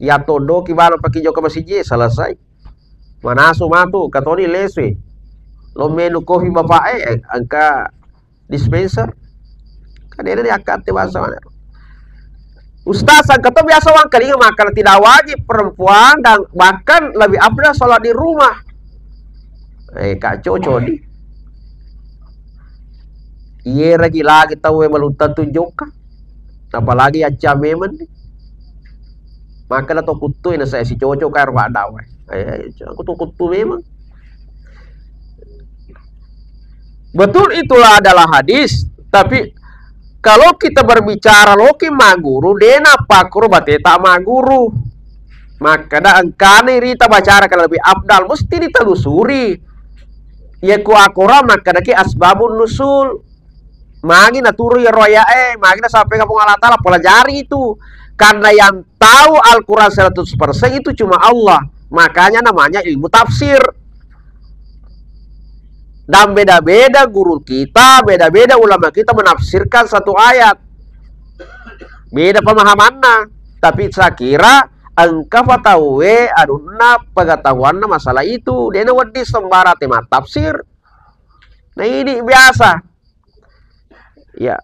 ya todoki bala paki jokka masiji, selesai. Manasu matu, katoni lesui. Lo menu kopi bapak eh, engka dispenser. Kan ini diakkatte bangsa mana. Ustaz, engka to biasa wangkalinga makkada tidak wajib perempuan dan bahkan lebih afdal sholat di rumah. Eh, kacau codi. Iye ragi lagi tau e belum tentu jokka. Apalagi acca memang ni. Makkada to kuttu ina saya si cocok kayak rumah dawa. Eh, eh, aku to kuttu memang. Betul itulah adalah hadis, tapi kalau kita berbicara loki maguru, dena pakuru bateta maguru. Makkada engkana rita bacara kan lebih afdal, mesti ditelusuri. Iya ku akora makkadaki asbabun nusul. Magi naturu iyaro aya'e, magi nasampaikan Puang Allah Taala, pelajari itu. Karena yang tahu Al-Quran seratus persen itu cuma Allah. Makanya namanya ilmu tafsir. Dan beda-beda guru kita, beda-beda ulama kita menafsirkan satu ayat. Beda pemahamanna. Tapi saya kira engka fatawe adunna pengetahuanna masalah itu. Dena wedding sembarang tema tafsir. Nah, ini biasa. Ya.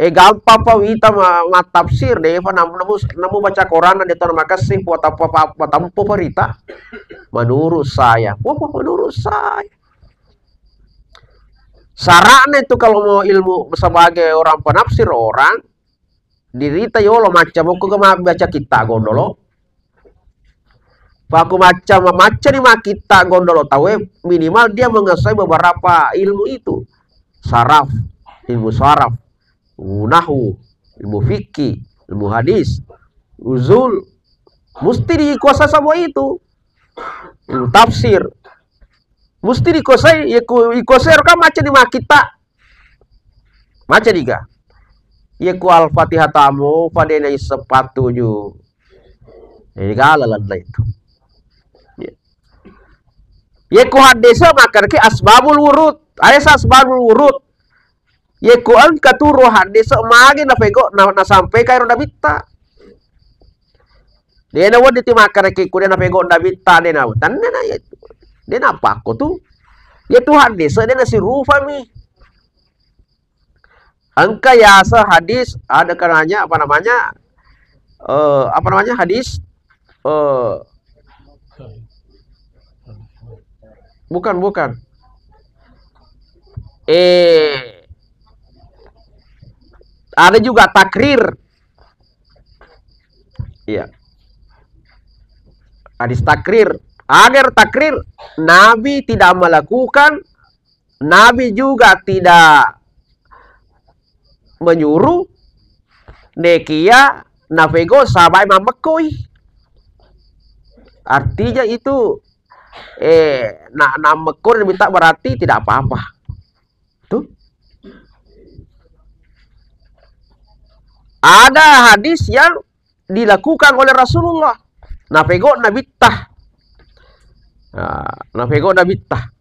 Eh, gampang pa wita ma-, mattafsir, defa nam-, namu, namu baca Quran, de tona makessing, po tappa pa-, patempo parita. Menurut saya. Wah, wah, menurut saya. Syaratnya itu kalau mau ilmu sebagai orang penafsir orang, dirita yolo macca mokko ke mabbaca kitta gondolo. Paku macca, macca ni makkitta gondolo tauwe, minimal dia menguasai beberapa ilmu itu. Saraf, ilmu saraf, ilmu nahwu, ilmu fikih, ilmu hadis, uzul. Mesti dikuasai semua itu. Ilmu tafsir. Mesti dikuasai, ya ku-, dikuasai kan macca ni makkitta. Macca diga. Ye ku Al-Fatihah tamu, pada naisseng pattuju. Jadi kala lenne itu. Ya. Ye ku hadis makkedaki asbabul wurud. Ada asbabul wurud. Ye ku engka turu hadis magi napego na, nasampaikan ero Nabitta. De nawedding ti makkedaki ku de napego Nabitta, de na, tanna na ye. De napakko tu. Ye tu hadis de nasirupami. Engka yaseng hadis, ada kenanya, apa namanya? Eh, apa namanya? Hadis, eh, bukan, bukan. Eh, ada juga takrir. Iya. Hadis takrir. Agar takrir, Nabi tidak melakukan, Nabi juga tidak menyuruh, nekia napego sahabat mammekkoi. Artinya itu, eh, na, nammekkoi Nabitta berarti tidak apa-apa. Tuh. Ada hadis yang dilakukan oleh Rasulullah. Napego Nabitta. Nah, napego Nabitta.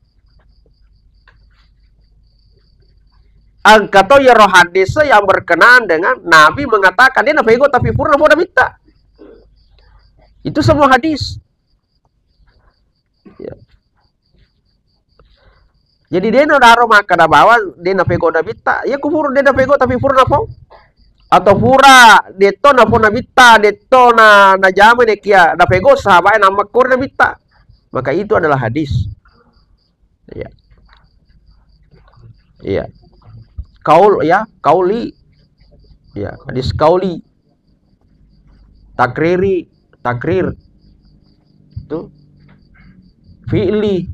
Engka to iyaro hadis yang berkenaan dengan Nabi mengatakan dia napego tapi pura napau Nabitta. Itu semua hadis. Ya. Jadi de na daro makkeda bawang de napego Nabitta. Ya ku pura de napego tapi pura napau. Atau pura detto napau Nabitta, detto na, najama nekia napego sahabat nammekkoi Nabitta. Maka itu adalah hadis. Iya. Iya. Kaul, ya, kauli. Ya, hadis kauli. Takriri, takrir. Itu. Fi'li.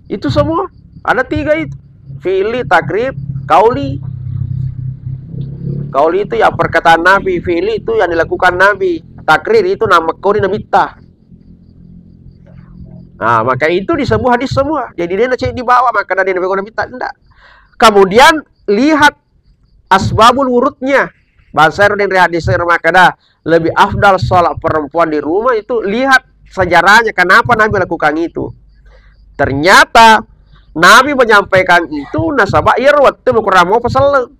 Itu semua. Ada tiga itu. Fi'li, takrir, kauli. Kauli itu ya perkataan Nabi, fi'li itu yang dilakukan Nabi. Takrir itu nammekkoi Nabitta. Nah, maka itu disebut hadis semua. Jadi de na ceddi bawang makkeda de napego Nabitta, ndak. Kemudian lihat asbabul wurudnya. Bangsa ero denre hadis ero makkeda lebih afdal sholat perempuan di rumah itu, lihat sejarahnya kenapa Nabi lakukan itu. Ternyata Nabi menyampaikan itu nasaba iyaro wettu makurang mau paselleng.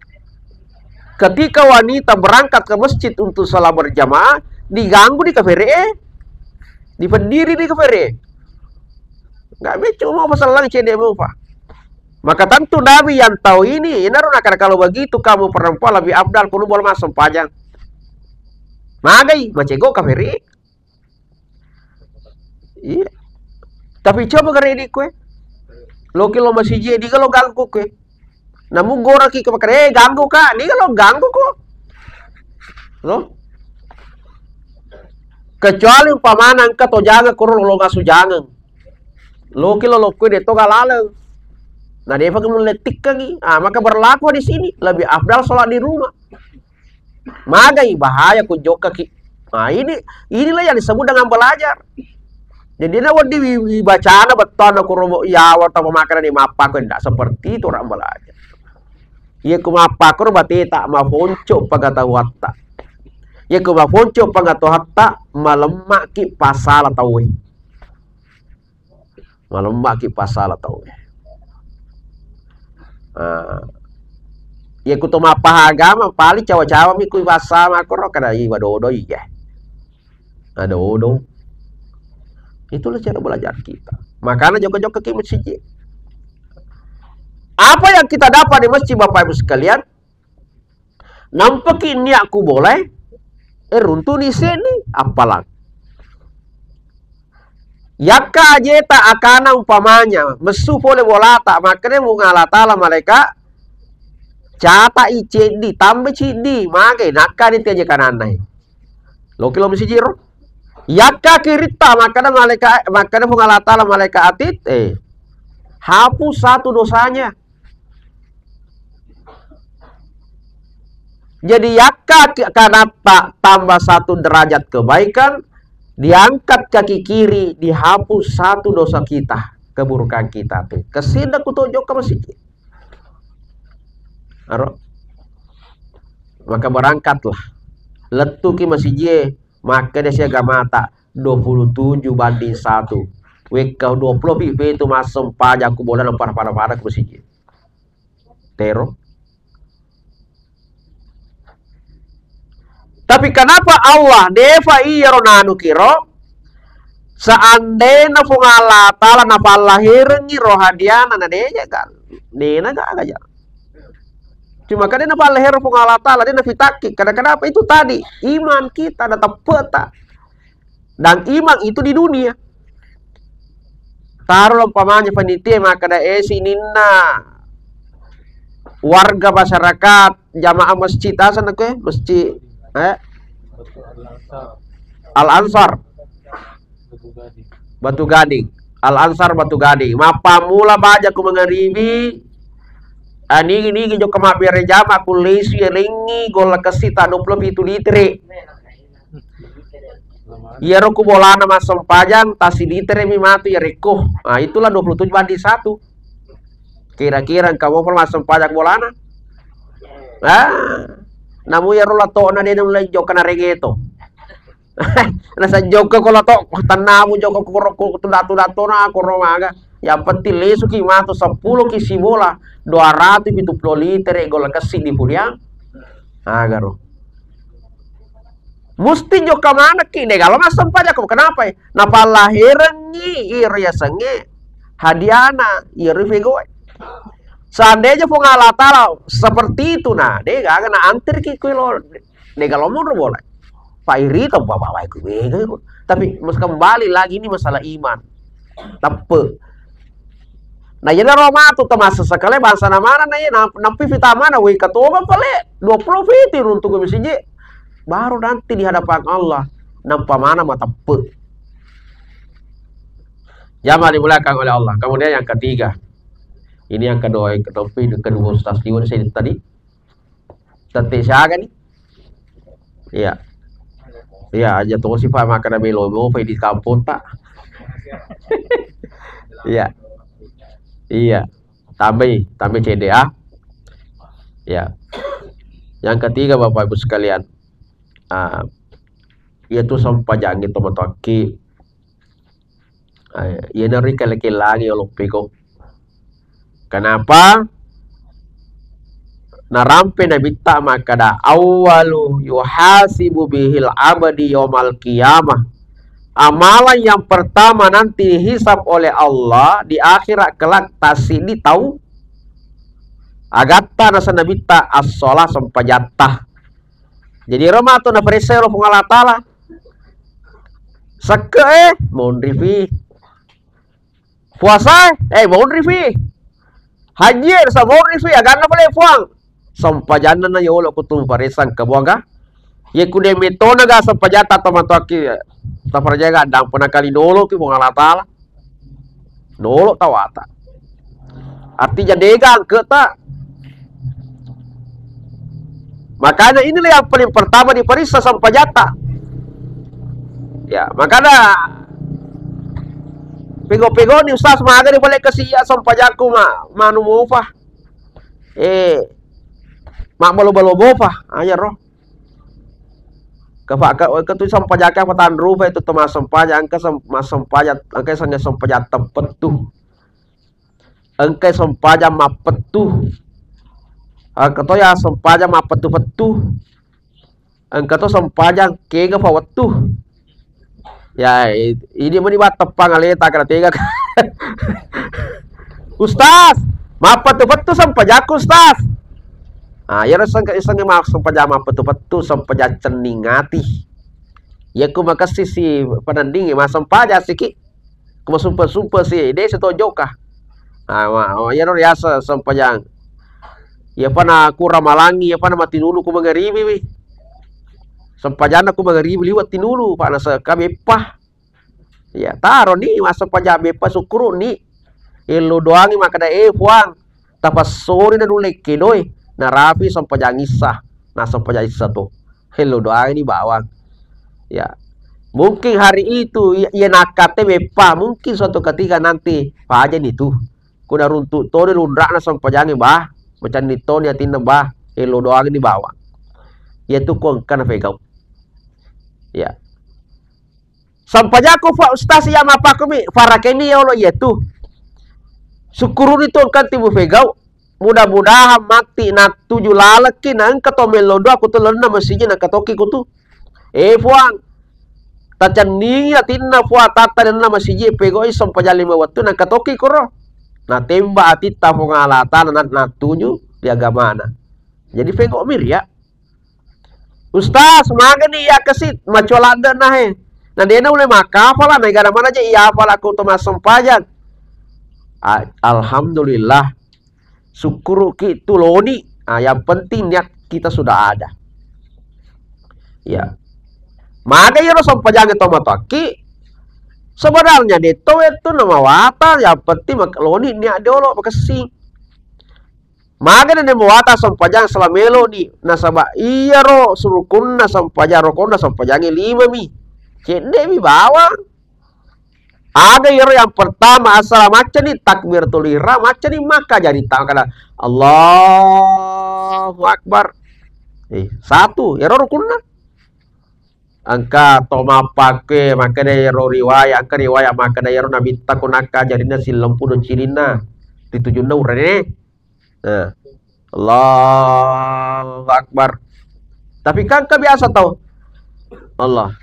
Ketika wanita berangkat ke masjid untuk sholat berjamaah, diganggu di kafere, dipediri di kafere. Nggak becek mau paselleng cedde mupa. Maka tentu Nabi yang tahu ini, inaro nakana kalau begitu kamu perempuan lebih afdal kuno boleh masuk sempajang. Magai, macego kafere. Iya. Tapi coba kare di kue. Loki lo masiji, di lo ganggu kue. Namu goraki ke makare, eh, ganggu ka, di lo ganggu ko. Lo. Kecuali umpamana engka to jangeng kuro lo ngasu jangeng. Loki lo lokko de to galaleng. Nah, defa ke mulle tikkangi. Ah, maka berlaku di sini lebih afdal sholat di rumah. Magai bahaya ku jokkaki. Nah, ini, inilah yang disebut dengan belajar. Jadi na wedding wi, wi bacana bettuanna kuro mo yawa atau pemakan di mappa ko ndak seperti itu orang belajar. Iya ku mappa ko bateta mafonco pengetahuatta. Iya ku mafonco pengetahuatta malemmaki pasala tauwe. Malemmaki pasala tauwe. Ah. Iya ku to mappaha agama paling cawa-cawa mi ku basa makoro kada iwa dodo iya. Ada odong. Itulah cara belajar kita. Makanya jokka-jokka ki masjid. Apa yang kita dapat di masjid Bapak Ibu sekalian? Nampaki niat ku boleh, eh, runtuni seni, appalang. Yakka ajeta akana umpamanya, messu pole bolata, makkeda Puang Allah Taala malaika, cata i ceddi, tambe ciddi, magai, nakka ni tiaje kananna. Loki lo misi jiro. Yakka kiritta, makkeda malaika, makkeda Puang Allah Taala malaika atit, eh, hapus satu dosanya. Jadi yakka ki-, kanatta tambah satu derajat kebaikan, diangkat kaki kiri, dihapus satu dosa kita, keburukan kita tu. Kesinda kuto jokka masigi. Aro. Maka berangkatlah. Lettuki masijie, makkeda si agamata, dua puluh tujuh banding satu. Wekka dua puluh pi pitu massempajang ku bolana pada-pada ku masijie. Tero. Tapi kenapa Allah defa iyaro nanukiro? Seandainya Puang Allah Ta'ala napallahirengngi rohadiana, na deja kan? Dena gaga ja. Cuma kan dena pallahereng Puang Allah Ta'ala, dena fitakki. Karena kenapa? Itu tadi, iman kita, ada teppeta. Dan iman itu di dunia. Taro umpamanya panitia makkeda, eh, sininna warga masyarakat jamaah masjid, asana kue masjid, eh, Al Ansar Batu Gading, Al Ansar Batu Gading. Mappammula baja ku mangaribi, ah, nigi-nigi jokka mabbere jama ku lesu, yalengngi golla kessi ta dua puluh pitu litere. Iyaro ku bolana massempajang, tasilitere mi matu yarekko. Ah, itulah dua puluh tujuh banding satu. Kira-kira engka mopa massempajang bolana? Ah, namu iyaro latona de nulle jokka naregeto. Nasa jokka ko lato, tennamu jokka ko, ko, ko tuda-tuda tona, ko romaga. Yang penting lesuki matu seppulo ki sibola, dua ratus pitu puluh litere golla kessi di pudiang. Agaro. Musti jokka manekki, de galo massempajang ko. Kenapa? Napallaherengngi iro yasengnge hadiana, iro fegoe. Seandainya Puang Allah Ta'ala seperti itu, nah, de gaga na antirki kuelo, de galo monro bola. Pak Iri tau bawa-bawa ku mega. Tapi mas kembali lagi, ini masalah iman. Teppe. Nah, iyanaro matu tamasa sekali bangsa na mana na iya, na-, nampi fita mana, woi, katoba pale, dua puluh fiti runtuh ke masjid. Baru nanti di hadapan Allah, nampa mana mateppe. Jamaah dimuliakan oleh Allah. Kemudian yang ketiga, ini yang kedua, yang kedua, kedua Ustaz Iwan saya tadi. Tette siaga ni? Iya. Iya, aja tosi, Pak, makkeda melo mopa di kampung ta. Iya. Iya. Tambai, tambai cedde, ah. Iya. Yang ketiga, Bapak Ibu sekalian, ah, iyatu sempajangnge tomatoakki. Eh, iyanaro ikella-kellangi yolo piko. Kenapa? Narampe Nabitta makkeda, "Awwalu yuhasibu bihil abdi yaumal qiyamah." Amalan yang pertama nanti hisab oleh Allah di akhirat kelak tassiddi tau. Agatta nasa Nabitta, as-shalah, sempajatta. Jadi ero matu naparessai ro Puang Allah Taala. Sekke e, monrifi. Puasa e, eh, monrifi. Haji e, sa monrifi, aganna pale Puang. Sempajanna na yolo kutu paressang kebuaga. Ye kude metona ga sempajatta tomatoakki, taparjaga dampena kali dolo ki Puang Allah Taala. Dolo tawata. Artinya dega angketa. Makanya inilah yang paling pertama diperiksa sempajatta. Ya, makanya pego-pego ni Ustaz, maga ni boleh kasih ya sempajakku ma-, manu mopa. Eh, mak balo-balo mopa. Aja roh. Kefa-, ke-, ketu sempajakku apa tanrupa itu teman sempajak, angka sem-, mas sempajak, angka sange sempajak tempat tu. Engkai sempajang mappettu. Engka to ya sempajang mappettu-pettu. Engka to sempajang kega pa wettu. Ya, i-, idi meni batteppang aleta kena tega. Ustaz, mappettu-pettu sempajakku, Ustaz. Ah, iyaro sengke-, sengke ma-, sempajang mappettu-pettu, sempajang cenning ati. Iya ku makessing si penandingi, massempajang siki. Ku masumpe-sumpe si, de' si to jokka. Ah, ma-, iyaro riaseng sempajang. Iya pa na ku ramalangi, iya pa na matinulu ku mangaribi wi. Sempajanna ku mangaribi liwe' tinulu, pa na seka beppa. Iya, taro ni massempajang beppa, sukkuru ni. Ello doangi makkeda, "Eh, Puang, tapessori na nulle kedoe." Narapi sempajang issa. Na sempajang issa tu. Hello doang ini bawang. Ya. Mungkin hari itu ia, ia nakkatte beppa, mungkin suatu ketika nanti pajani tu. Kuna runtu toni lunra'na sempajangi bah, macanni toni atinna bah, hello doang ini bawang. Iyatu ko engka napegau. Ya. Sampajakku, Pak Ustaz, iya mappakkumi, farakeni yolo iyatu. Sukkuruni tu engka timu pegau. Mudah-mudahan matti nattuju lalekki na engka to mello dua ku tu lenna masiji na katoki ku tu. Eh, Puang, tacenningi atinna Puang tatta lenna masiji pegoi sampajang lima wettu na katoki koro. Natemba atitta Puang Allah Taala na-, nattuju di agamana. Jadi pegau mi ria. Ustaz, magani iya kesit, macola de nahe. Na dena ule makafala, na igana mana je iya fala ko to massempajang. A-, alhamdulillah. Sukkuruki tu loni. Ah, yang penting niat kita sudah ada. Ya. Maga iyaro sempajang to matoakki. Sebenarnya de to wettu na mawata, yang penting mak-, loni niat diolo makessing. Maga nene muwata sempajang sala meloni, nasaba iyaro surukunna sempajang, rokonna sempajangnge lima mi. Cedde mi bawang. Aga iyaro yang pertama, assala maccani takbiratul ihram, maccani Makkah, jadi tangkana Allahu Akbar. Eh, satu, iyaro rukunna. Engka to mappakke, makkeda iyaro riwayat, engka riwayat makkeda iyaro Nabitta ko nakka jarinna sillempu do cilinna, ritujunna urane. Nah. Allahu Akbar. Tapi kan engka biasa tau. Allah.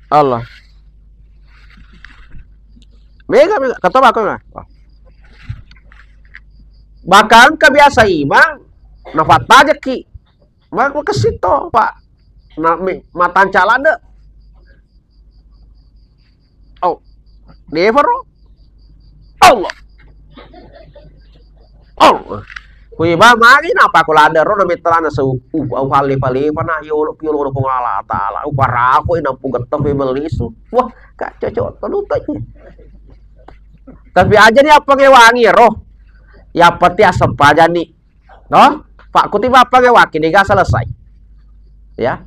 Allah. Mega, mega. Kata apa aku, nah? Bahkan engka biasa imang, nafattajaki. Ma-, makessing to, Pak. Na-, mi-, matancalande. Oh, defa ro. Allah. Allah. Kui ba magi napa ko lande ro na mettana se u-, u-, u-, halefa-lefa na yolo, yolo ko Allah Taala. Uparako ina pu getta pe melisu. Wah, ka cocok telu tanya. Tapi aja ni apa ngewangi ro. Ya peti asem paja ni. No? Pak, kutiba apa ge waki, dega selesai. Ya.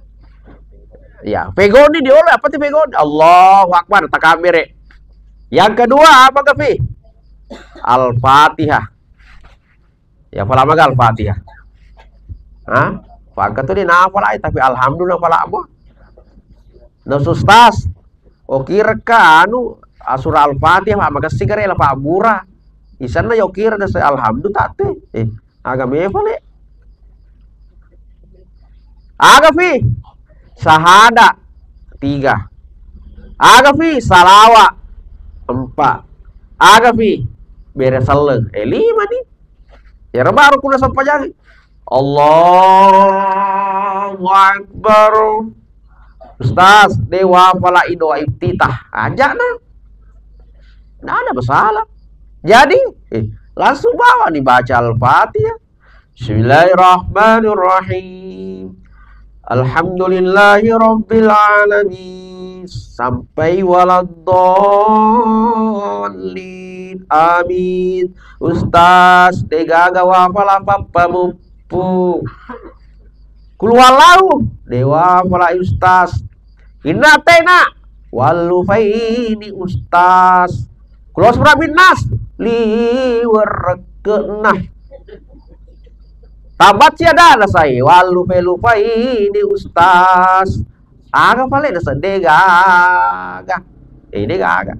Ya, pegoni diolo, apa ti pegoni? Allahu Akbar, takabere. Yang kedua, apa, Gafi? Al-Fatihah. Ya, pala maga Al-Fatihah. Hah? Pangka tu di napa lai, tapi alhamdulillah pala mo. No, sustas. Okireka anu, ah, surah Al-Fatihah, Pak, makessing kare la pabbura. Isenna yo kira dese alhamdulillah tate. Eh, aga mefa le? Aga fi? Sahada tiga. Aga fi? Salawa empat. Aga fi? Bere selleng. Eh, lima ni. Iyaro baru kuna sempajangi. Allahu Akbar. Ustaz, de wafala i doa iftitah. Ajana. Nggak ada masalah. Jadi, eh, langsung bawa nih baca Al-Fatihah. Bismillahirrahmanirrahim. Alhamdulillahi rabbil alamin. Sampai waladdallin. Amin. Ustaz, degaga wafala pappamuppu. Kul huwallahu, de wafala Ustaz. Inna atena, wallufaini Ustaz. Kul a'udzu birabbin nas, liwerekke'na. Tabbat yada nasai, wallufe-lufaini Ustaz. Aga pale naseng de gaga. Eh, de gaga.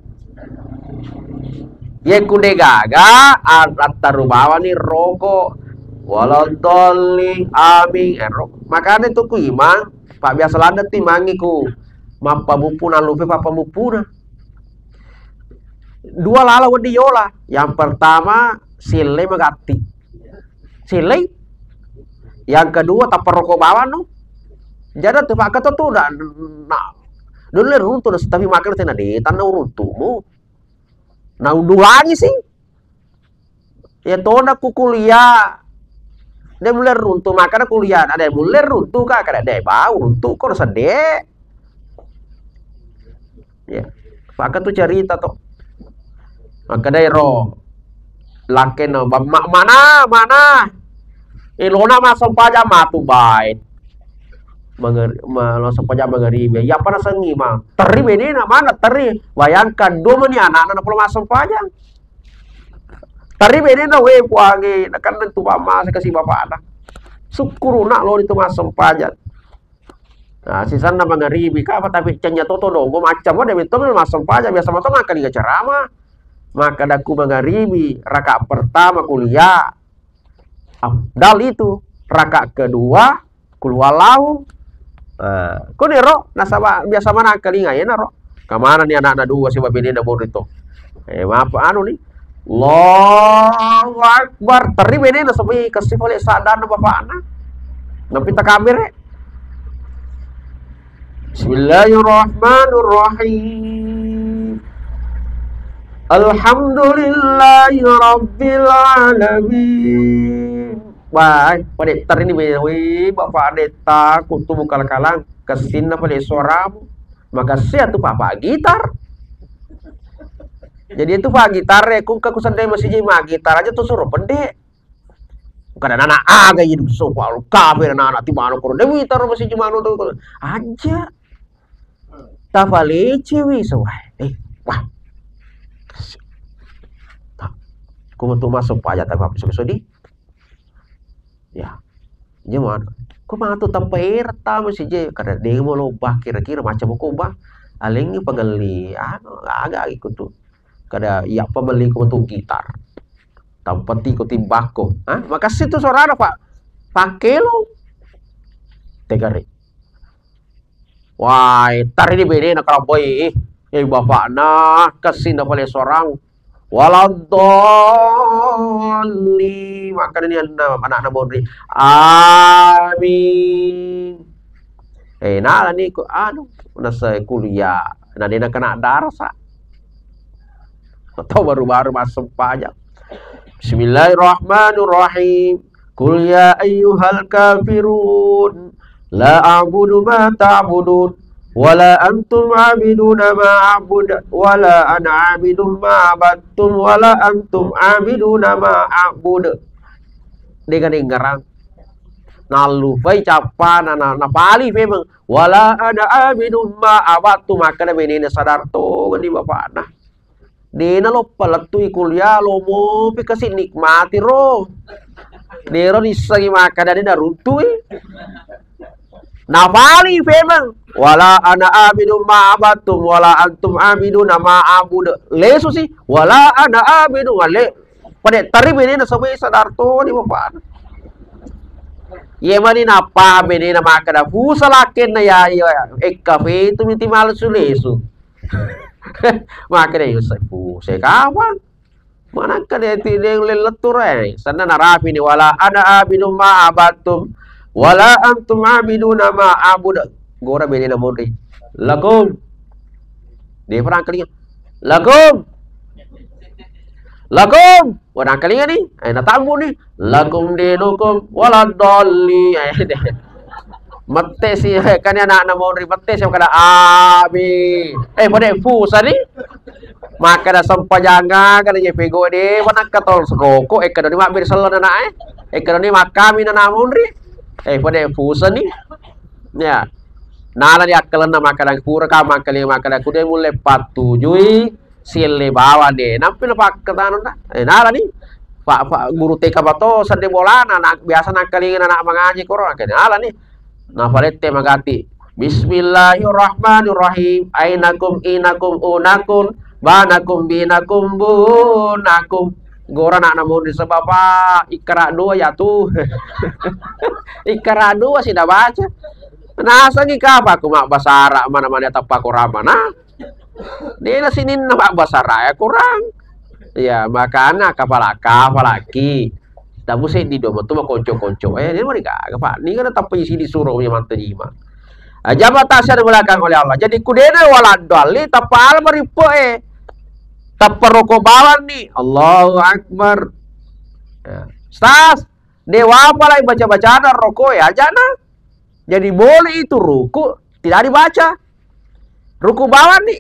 Ye ku de gaga, a-, attaru bawani roko. Waladdallin, amin. Eh, roko. Makanya tu ku imang, Pak, biasa ladde ti mangi ku mappamuppu na lupe pappamuppuna. Dua lala wedding yola. Yang pertama, sille magatti. Sillei. Yang kedua, tappa roko bawang no. Jadi tu Pak Ketua tu na, na, dulu runtu na, tapi makan tena de tanna uruntumu. Na udulangi sih. Ya tona ku kuliah. De mulle runtu, makana kuliah na de mulle runtu ka, kada de bau runtu ko sedde. Ya. Maka tu cerita to. Maka dai ro. Lakkena, ba-, ma-, mana, mana? Eh, lona massempajang matu bae. Manger-, ma-, massempajang mangeribi. Iya, apa nasengi, ma? Terri benena, mana terri? Bayangkan, dua meni anakna, na pula massempajang. Terri benena, we, puange, nakan tu mama, saya kasih bapakna. Sukkuru'na lao itu massempajang. Nah, sisenna mangaribi, ka, tapi cennya toto donggo, macam wae, de' metto massempajang, biasa mato makkalinga ceramah. Makkadakku mangaribi, rakaat pertama kuliah, afdal itu. Rakaat kedua, kulhuwallahu. Nah, kuniro, nasaba biasa manakkalinga, yenaro. Kamanani anakna dua sibawa benena monri to. Eh, maaf, anu ni. Allahu Akbar. Terri benena sepi, kessi pale saddanna bapakna. Nampi takabere. Bismillahirrahmanirrahim. Alhamdulillahirabbil alamin. Wah, pade' terri ni, wih, bapak detta, kutu bukal kalang, kessinna pale suaramu. Makasih atu papa gitar. Jadi itu pak gitar ya, ku, ku sendiri masih jadi gitar aja tuh suruh pede. Kada nana aga idu so, walu kafe nana ti mano koro, dewi taro masih cuma nonton aja. Tapalece wi sawah. Eh, wah. Tak. Ku metu massempajang tapi apa sodi? Ya. Jemana? Ku matu tappa era tama si je, kada demo lo bah kira-kira macam ko bah. Alengi pagelli, anu, aga iko tu. Kada iya pamelli ko metu gitar. Tampati ko timbako. Hah? Makasih tu suarana, Pak. Pakai lo. Tegare. Wah, tari di bene na karamboi. Eh, bapakna, kessinna pale suarang. Waladhdallin. Makanya ni anna, anakna monri. Amin. Eh, nala ni ko, anu, nasa kuliah. Na dena kena darasa. Atau baru-baru massempajang. Bismillahirrahmanirrahim. Qul ya ayyuhal kafirun. La a'budu ma ta'budun. Wala antum abiduna ma a'bud. Wala ana abidun ma abattum. Wala antum abiduna ma a'bud. Dega dengarang. Nallupai cappana, na, napali memang. Wala ana abidun ma abattu, makkeda benena sadar tongeng ni bapakna. Dena loppa lettui kuliah, lomopi kasi nikmati ro. Dero nissengi makkeda de naruntui. Napali memang. Wala ana abidun ma abattum, wala antum abiduna ma abud. Lesu si. Wala ana abidun, wale. Pada teri benena sebae sadar toni bapakna. Iye mani napahang benena makkeda, pusa lakkenna ya, ya, ekka fetu miti malesu lesu. Makkeda, "Iya, sai pusa kapang." Manakka de ti de lettu re. Sanna narapini, "Wala ana abidum ma abattum, wala antum abiduna ma abud." Gora benena monri. Lakum. De perang kalinya. Lakum. Lakum. Wadang kalinga ni, eh, natambu ni, "Lakum dinukum waladdallin." Eh, de. Mette si, eh, kan anakna monri mette si makkeda, "Amin." Eh, pada pusa ni. Makkeda sempajang, kada je pego de, manakka tol roko, eh, kada ni mabbere selleng anak, eh. Eh, kada ni makkami anak monri. Eh, pada pusa ni. Ya. Nala di akkalenna makkeda pura ka makkeda, makkeda kude mulle pattujui. Sielle bawang de, nampi napakkatana, eh, nalani. Pak, pak guru T K bato sedde bolana, na, biasa nakkalinga anak mangaji koro, akhirnya nalani. Nafalette magati. Bismillahirrahmanirrahim. Ainakum, inakum, unakum, banakum, binakum, bunakum. Gora anak namun di sebab apa? Ikra dua ya tuh. Ikra dua sih dah baca. Nasangi kapa aku mak basara mana-mana tepak kurang mana? Dena sininna mabbasara ya kurang. Ya, makana kapala-kapalaki. Tamu seddi do metu makonco-konco. Eh, ini mari gaga, Pak. Ni kan tappa isi disuro punya mantu jima. Ah, jamaah tasyad dimuliakan oleh Allah. Jadi kudena waladdallin tappa ala marippe, eh. Tappa roko bawang ni. Allahu Akbar. Ya. Stas, dewa apa lagi baca-bacana roko ya jana. Jadi boleh itu ruku tidak dibaca. Ruku bawang ni.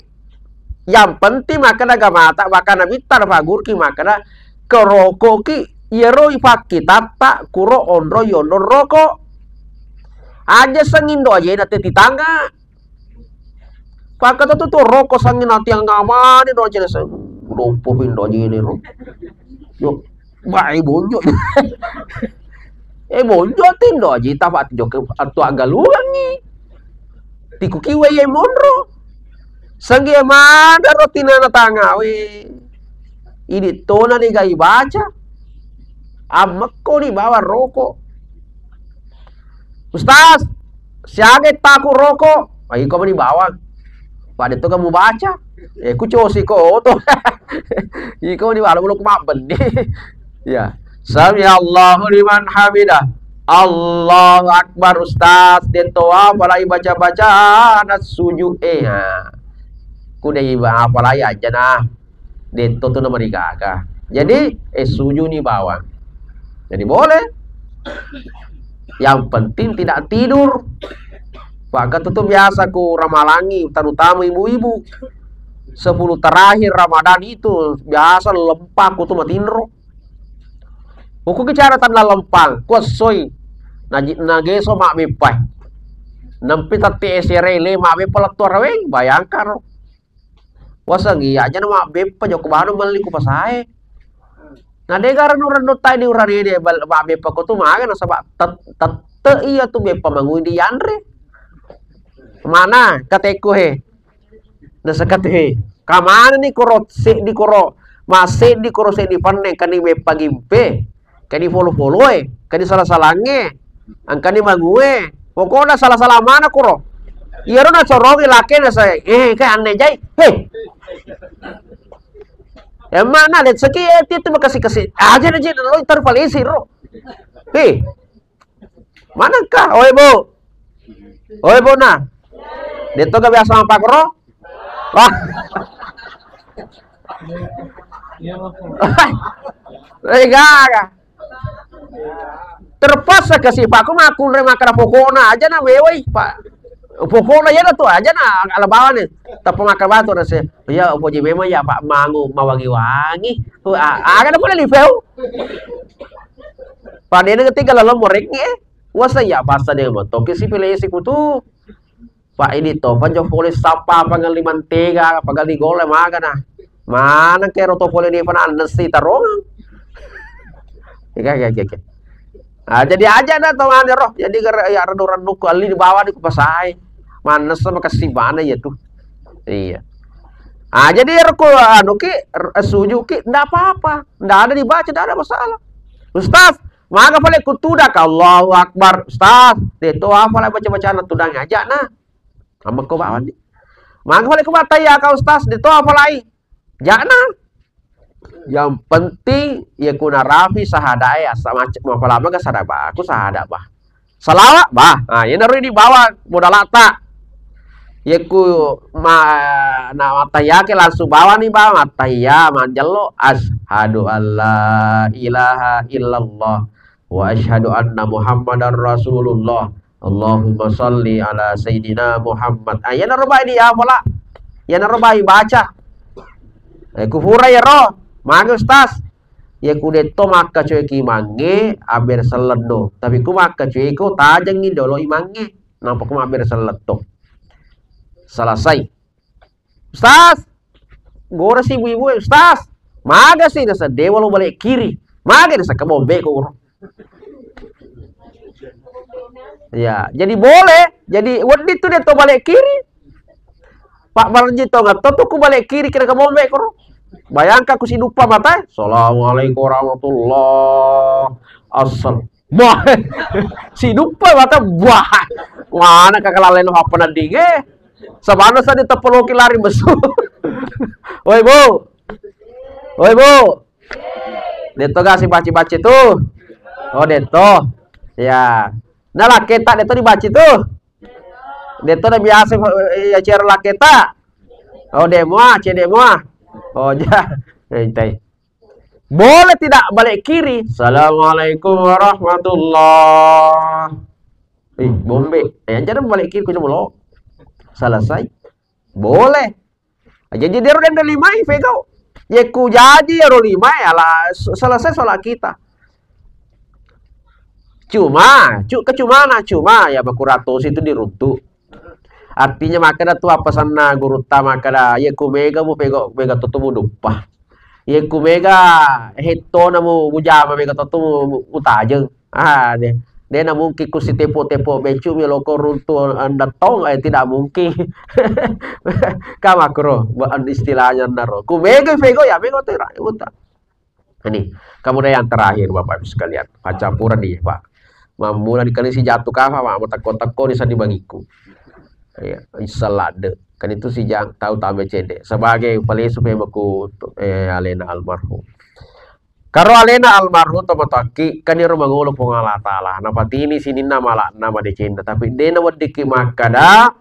Yang penting makkeda agamata, makkeda Nabitta nafagurki makkeda, kerokoki iyaro ipakkitatta kuro onro yonro roko. Aja sengindo aja na teti tangga. Pakkeda tu, tu roko sangin ati yang ngamane do aja se-, lompo pindo aja ini ro. Yo, bai bonyo. Eh, bonjo tindo aji tapa tijo ke attu aggalungengngi. Tikukiwa iye monro. Sangge mana ro tinana tangawe. Idi tona ni gai baca. Ammekko ni bawa roko. Ustaz, siaga taku roko? Ah, iko meni bawang. Pada tu kamu baca. Eh, ku cosi ko oto. Iko ni wala belum mabbendi. Ya. Sami Allahu liman hamidah. Allahu Akbar, Ustaz. Detoa apalai baca-baca anak suju. Eh, ha. Ku dei ba-, apalai aja nah. Dento tu nomor tiga. Jadi, eh, suju ni bawang. Jadi boleh. Yang penting tidak tidur. Maka tu, tu biasa ku ramalangi, terutama ibu-ibu. Sepuluh terakhir Ramadan itu biasa lempak ku tu matinro. Uku bicara tanda lempang, kuassoi. Naji-, nageso mabbeppai. Nampi tatti esere le mabbeppa lettu araweng, bayangkan ro. Waseng iya aja na mabbeppa jokko bano melli ku pasae. Na dega rennu-rennu tai di urane de bal-, mabbeppa ko tu maga nasaba tet-, tette iya tu beppa mangui dianre. Mana katekku he? Nasekati he. Kamana ni koro seddi koro, ma seddi koro seddi penne kani beppa gimpe. Kani folo-foloe, kani sala-salangnge, angkani mangue. Pokokna sala-sala mana koro. Iyaro nacorongi lake na saya, eh, kayak aneh jai. Hei. Emma na lihat seki, eh, itu makasih-kasih. Aja na jin lo tar polisi ro. Hei. Manengka? Oi, Bu. Oi, Bu, nah. Dia toga biasa mampakro? Wah. Eh, gaga. Terpaksa kasi Pak, ku makkunrai makkeda pokokna aja na wewai, Pak. Pokokna iya tu aja na ala bawa ni. Tapi makkeda batu rasa. Iya, upoji memang ya Pak mangu mawangi-wangi. Wah, aga na pole lipeu. Padahal ketika lalu morek ni, eh. Wasa ya pasa dia motoki si pele si kutu. Pak, ini to, panjo pole sapa, pangali mantega, pangali gole, magana. Mana kero to pole di pananna si tarong. Oke, oke, oke, oke. Ah, jadi aja na to, mana roh. Jadi gara ya rendu-rendu ku ali di bawah di ku pasai. Mana sama kasih mana ya tuh. Iya. Ah, jadi ero ku anu ki, r-, suju ki, ndak apa-apa. Ndak ada dibaca, ndak ada masalah. Ustaz, maga pale ku tudak, Allahu Akbar. Ustaz, de to apa lah baca-bacaan tudang aja na. Amma ko bawang ni. Maga pale ku bataya ka Ustaz, de to apa lai. Jana. Yang penting, ya ku narapi sahadae, asa mac-, mapalama ga sada baku sahada bah. Salawat bah. Ah, iya naro di bawang modalata. Ya ku ma-, na mataya ke langsung bawang ni bah, mataya, manjello. Asyhadu alla ilaha illallah. Wa asyhadu anna Muhammadar Rasulullah. Allahumma salli ala Sayyidina Muhammad. Ah, iyanaro bai di apola. Iyanaro bai baca. Eh, kufura iyaro. Mage Ustaz. Ya ku detto makkacoeki mange, aber selleddo. Tapi ku makkacoeko tajengngi dolo imangnge. Nampa ku mabbere selletto. Selesai. Ustaz, gora si ibu-ibu, Ustaz, maga si nasa dewa lo balik kiri, maga nasa kebombe ko guru. Ya, jadi boleh, jadi wedding tu dia to balik kiri. Pak Marji to ngatto tu ku balik kiri kira kebombe ko. Bayangkan ku si dupa mata. Assalamualaikum warahmatullah. Assal. Wah, si dupa mata, wah, mana kakak laleno apa nadinge? Sabana sa diteppeloki lari mesu. Woi, Bu. Woi, Bu. Detto ga si baci-baci tu? Oh, detto. Ya. Nah, laketa detto dibaci tu. Detto na biasa ya cero laketa. Oh, demoa, cedek moa. Oh, ja. Entai. Boleh tidak balik kiri? Assalamualaikum warahmatullah. Ih, bombe. Eh, aja balik kiri, ku coba lo. Selesai. Boleh. Jadi dia udah limai, pegau. Ya ku jadi ya limai, ala s-, selesai sholat kita. Cuma, cu-, kecumana, cuma ya bakuratosi itu diruntu. Artinya makkeda tu appasanna gurutta makkeda, "Iya ku mega mu pego-, mega toto mu duppa. Iya ku mega hettona mu mujama mega toto mu, mu, mutajeng." Ah, de, de na mungkin ku sitepo-tepo beccu mi loko runtu anda tong, eh, tidak mungkin. Kamakro, istilahnya naro. Ku mega fego ya, mega tera, uta. Ini, kemudian yang terakhir, Bapak Ibu sekalian, paccappuren nih, Pak. Mammula di kali si jatuh kafa, Pak, matekko-tekko di sandi bagiku. Iya, insya Allah ada. Kan itu si jang tahu tabe cede. Sebagai palesu memang ku, eh, alena almarhum. Karo alena almarhum to matoakki, kan iro mangolo Puang Allah Taala. Napatini sininna malakna madecenna, tapi dena weddikki makkada,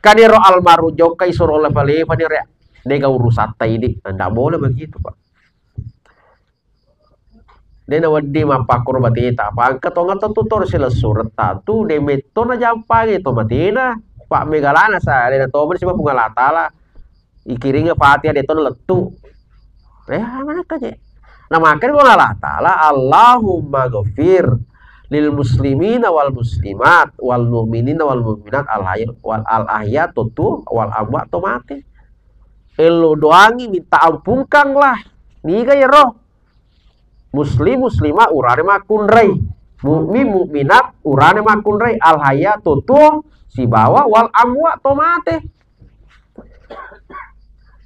kan iro almarhum jokka isuro lefa-lefa ni re, dega urusatta idi. Ndak boleh begitu, Pak. Dena wedding mappakkuro bateta, apa engka tongeng tetu to silessuretta tu, de metto najampangi to matena, Pak, megalana sa alena to mani siba Puang Allah Taala. Ikiringngi Fatihah de to lettu. Eh, manakka je. Nah, makanya Puang Allah Taala, "Allahumma ghafir lil muslimina wal muslimat wal mu'minina wal mu'minat al hayy wal al ahya to tu wal amwat to mate." Elo doangi, minta ampunkanlah. Niga yero? Muslim muslimat urane makkunrai. Mukmin mukminat urane makkunrai. Al hayya to tuo sibawa wal amwat to mate.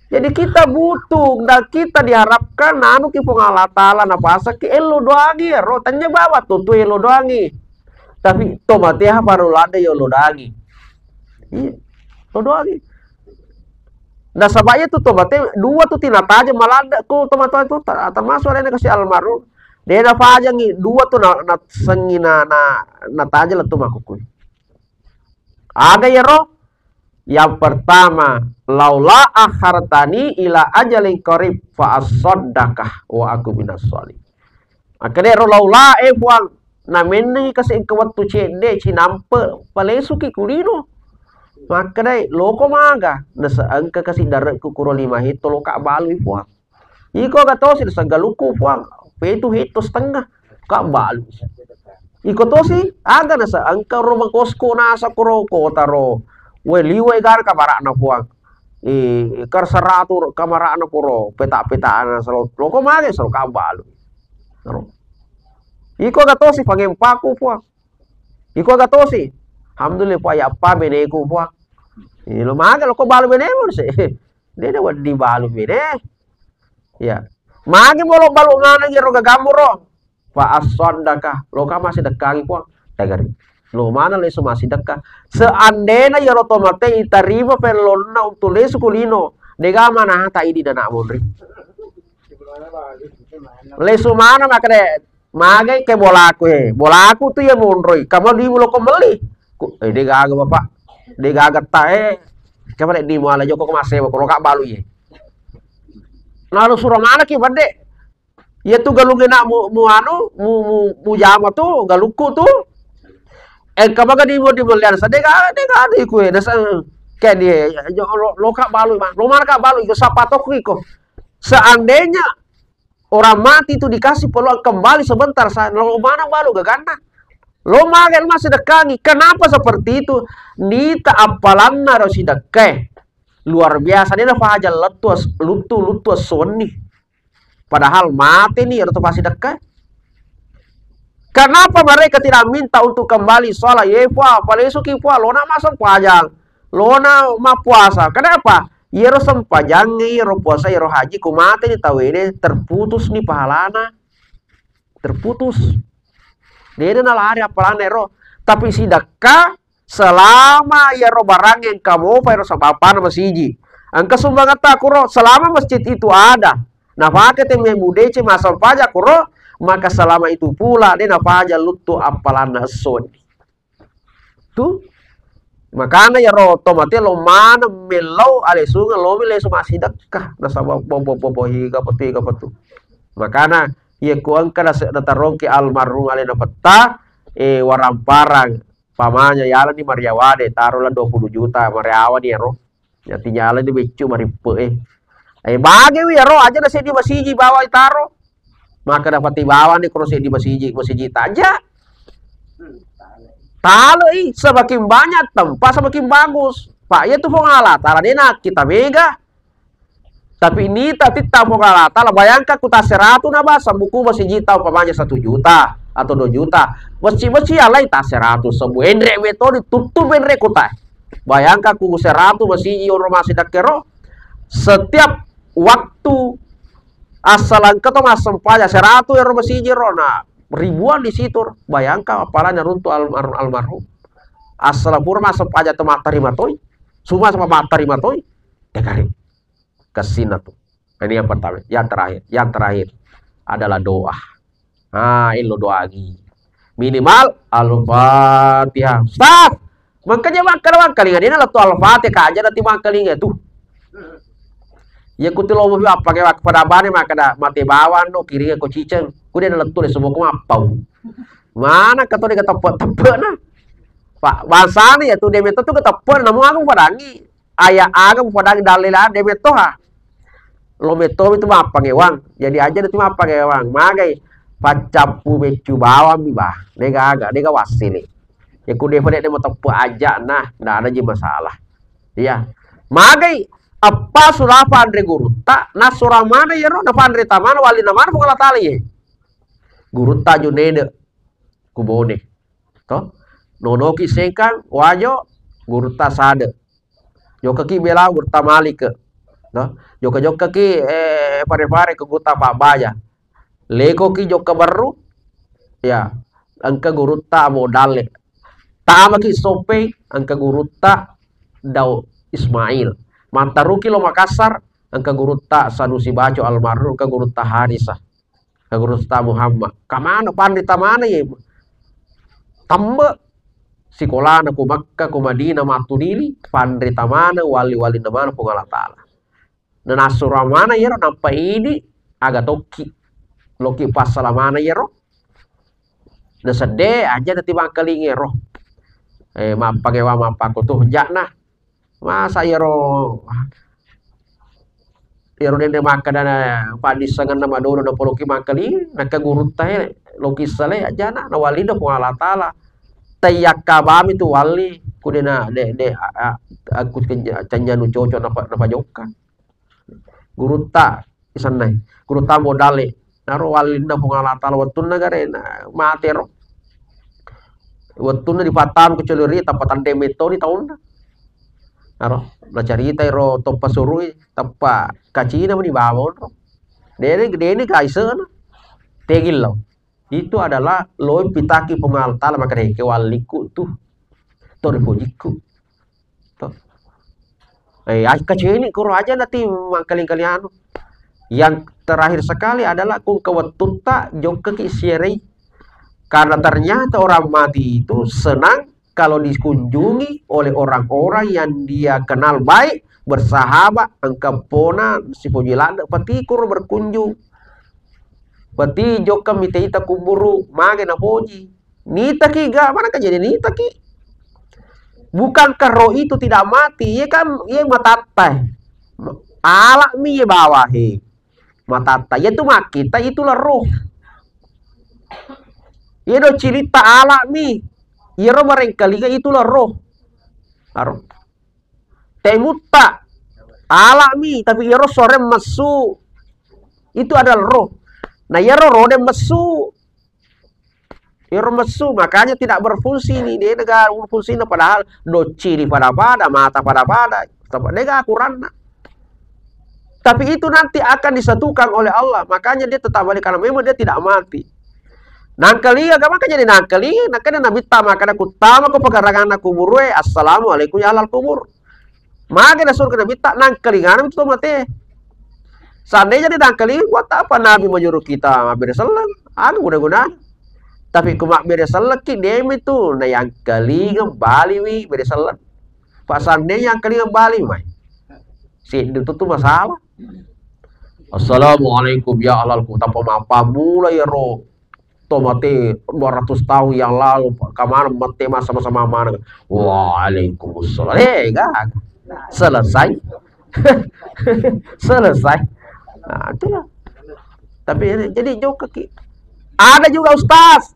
Jadi kita butuh dan kita diharapkan anu ki Puang Allah Taala napasaki elo doangi ero tanya bawa tutu elo doangi. Tapi to mate ha baru lada yo lo doangi. Iya, lo doangi. Nasaba iya tu to mate dua tu tinataja malada ku to mate tu ta-, termasuk ada yang kasih almarhum. Dia nafajangi dua tu na, na sengi na, na, nataja lettu makkukui. Aga yero? Yang pertama, "Laula akhartani ila ajalin qarib fa asaddaqah wa aku minas shalih." Makkedai ro, "Laula, eh Puang, namennengi kasi engka wettu cedde cinampe palesuki kulino." Makkedai, "Loko maga, nasa engka kasi darekku kuro lima hetto loka balui Puang." Iko aga tosi nasa galukku Puang, petu hetto setengah, ka balu. Iko tosi aga nasa engka ro makosko nasa kuro kota ro. We liwe gar kamarana Puang. Eh, kar seratu kamarana kuro peta-peta nasa lo-, loko mage selo ka balu. Ro. Iko aga tosi pangempaku Puang. Iko aga tosi. Alhamdulillah Puang ya apa beneku Puang. Eh, lo mage loko balu benemu se. Dena wedding balu bene. Ya. Magi molo balu maneng iyaro gagammu ro. Fa asaddaqah. Loka massidekkangi Puang. Dagari. Lo mana lesu massidekka. Seandainya iyaro to mate itarima pellonna untuk lesu kulino. Dega mana hata idi dana monri. Lesu mana makade. Magai ke bolaku, eh. Bolaku tu ya monroi. Kamu di mulo ko meli. Ku, eh, de gaga, Bapak. De gaga ta, eh. Coba dek di muala joko ko massewa, ko loka balu ye. Lalu suro mana ki bade. Ya tu galung enak mu, mu anu, mu, mu, mu jama tu, galukku tu. Eh, kabaga di mu di melian sa de gaga, de gaga ku, eh. Nasa, kayak dia, ya, lo, loka balu, Mak. Lo mana ka balu, iko sapa toko iko. Seandainya orang mati itu dikasih peluang kembali sebentar saja. Lo mana balu gaganna? Lo maga massidekkangi. Kenapa seperti itu? Nita appalanna ro sidekkai. Luar biasa. Dia fajar lettu as-, luttu, luttu assuwenni. Padahal mate ni ero to fasidekkai. Kenapa mereka tidak minta untuk kembali sholat? Ye Puang, palesuki Puang, lo nak masuk pajang. Lona mappuasa. Kenapa? Iyaro sempajangnge, iyaro puasa, iyaro haji, ku mateni tauwede, terputus ni pahalana. Terputus. Dena nalari appalanna ero. Tapi sidekka selama iyaro barang engka mopa ero sabapana masiji. Engka sumbangatta kuro, selama masjid itu ada. Nafake temme mudece massempajang kuro, maka selama itu pula de nafaja luttu appalanna esso. Tu, makana iyaro to mate lo maneng mellau alesungeng lomi lesu massidekka. Nasaba bo-, bo-, bo-, bo-, higa petu, higa petu. Makana, iya ku engka nase-, natarongki almarhum alena petta, eh, waramparang, pamanya yalani mariawade, taro la dua puluh juta, mariawani iyaro. Yati nyala ni beccu marippe e. Eh, bagewi iyaro aja na seddi masiji bawang taro. Maka dapati bawang ni kuro seddi masiji, masiji taja. Taloi, semakin banyak tempat semakin bagus. Pak, iya tu Puang Allah Taala dena kita mega. Tapi nita titta Puang Allah Taala, bayangkan kuta seratu na basa buku masiji tau pamanya satu juta. atau dua juta. Masjid-masjid yang lain tak seratus, seribu. Enre metode tutup enre kota. Bayangkan ku seratus masjid iyaro masih dakkero. Setiap waktu asal engka to massempajang seratus ero masjid ro, nah, ribuan di situ. Bayangkan apalagi runtuh almar-, almarhum. Asal pura massempajang to mattarima toi. Semua sama mattarima toi. Dekari. Kesina tuh. Ini yang pertama. Yang terakhir, yang terakhir adalah doa. Ah, illo doangi. Minimal Al-Fatihah. Ustaz, makanya makkada mangkalinga, dena lettu Al-Fatihah, kaja nanti mangkalinga tuh. Ya kuti lo mau apa ke wak pada bane makkada mate bawang no kiringa ko ciceng. Ku dena lettu le semua ku mappau. Mana kato dega teppe-teppe na. Pak, bangsana ya tuh deme to tuh keteppe namu aku padangi. Aya aga mupadangi dalle la de metto ha. Lo metto itu mappangewang. Jadi aja itu mappangewang. Magai paccappu beccu bawang mi bah. Dega aga, dega wassili. Ya ku de pade de mateppe aja nah, ndak ada ji masalah. Iya. Magai appa sulafa anre gurutta, nasura mana yero, napanre tamana, wali namana Puang Allah Taala ye. Gurutta Junede. Kubone. To? Nonoki Sengkang, Wajo, gurutta Sade. Jokkaki Bela, gurutta Malike. To? Jokka-jokkaki, eh, Pare-Pare ke gurutta Pabbaja. Lekoki jokka Berru, ya, engka gurutta Amo Dalle. Tamaki Soppeng, engka gurutta Dau Ismail. Mattaruki lo Makassar, engka gurutta Sanusi Baco almarhum, engka gurutta Harisa. Ka gurutta Muhammad. Kamana panrita mana ye? Tambe sikolana ku Makkah, ku Madinah, matu dili, panrita mana, wali-walina mana Puang Allah Taala. Na nasura mana yero, nappa idi, aga tokki. Loki passala mana yero. Na sedde aja nati mangkalingi ero. Eh, mappangewa mappaku tuh, jakna. Masa iyaro, iyaro dende makkeda na paddissengenna madodo napoloki mangkali, nakka gurutta e, lokissa le ajana, nawallinna Puang Allah Taala. Taiyakkabami tu walli, kudena de, de, a, a, aku cenja-, cenjanu cocok napa-, napajokka. Gurutta, isennai. Gurutta modale. Naro wallinna Puang Allah Taala wettunna garena, matero. Wettunna dipattama kecuali ri, tappa tandai mettoni taunna. Naro, nacaritai ro toppa surui, tappa kacina mani bawa onro. Dene, dene kaisena. Tegillau. Itu adalah loi pitaki Puang Allah Taala makkeda, "Ke wallikku tu, to ripojikku." To. Eh, ai kaceni kuro aja nanti mangkaling-kaling anu. Yang terakhir sekali adalah kung kewettutta jokkaki sierei. Karena ternyata orang mati itu senang kalau dikunjungi oleh orang-orang yang dia kenal baik, bersahabat, engka pona sipoji ladde, peti kuro berkunjung. Peti jokka mita-ita kuburu, mage napoji. Nitaki ga, mana kejadian nitaki? Bukankah roh itu tidak mati? Iya kan, iya matatta. Alami iya bawa he. Matatta. Iya tu makkita itulah roh. Iya do cerita alami. Iya ro barengkalinga itulah roh. Aro. Temutta alami, tapi iyaro sore messu. Itu adalah roh. Nah, iyaro roh de messu. Iyaro messu, makanya tidak berfungsi ini. Dia negara fungsinya padahal doci di pada-pada, mata pada-pada. Tapi dia gak akuranna. Tapi itu nanti akan disatukan oleh Allah. Makanya dia tetap balik karena memang dia tidak mati. Nangkalinga, ga maka jadi nangkalinga, nangkalinga Nabitta makkeda kuttama ko pekaranganna kuburue, "Assalamualaikum ya ahlal kubur." Mage nasurga Nabitta, nangkalingana itu mate. Seandainya dia nangkalinga, buat apa Nabi menyuruh kita mabbere selleng? Anu guna-guna. Tapi ku mabbere selleng ki demi tu, na yang kalinga baliwi bere selleng. Pak seandainya yang kalinga bali mai. Seddu tu, tu masalah. "Assalamualaikum ya ahlal kubur." Tanpa mappammula iyaro to mate dua ratus tahun yang lalu, kamana mate masa-masa mamana. "Waalaikumsalam." Eh, gaga. Selesai. Selesai. Nah, itulah. Tapi ini, jadi jokka ki. Ada juga ustaz.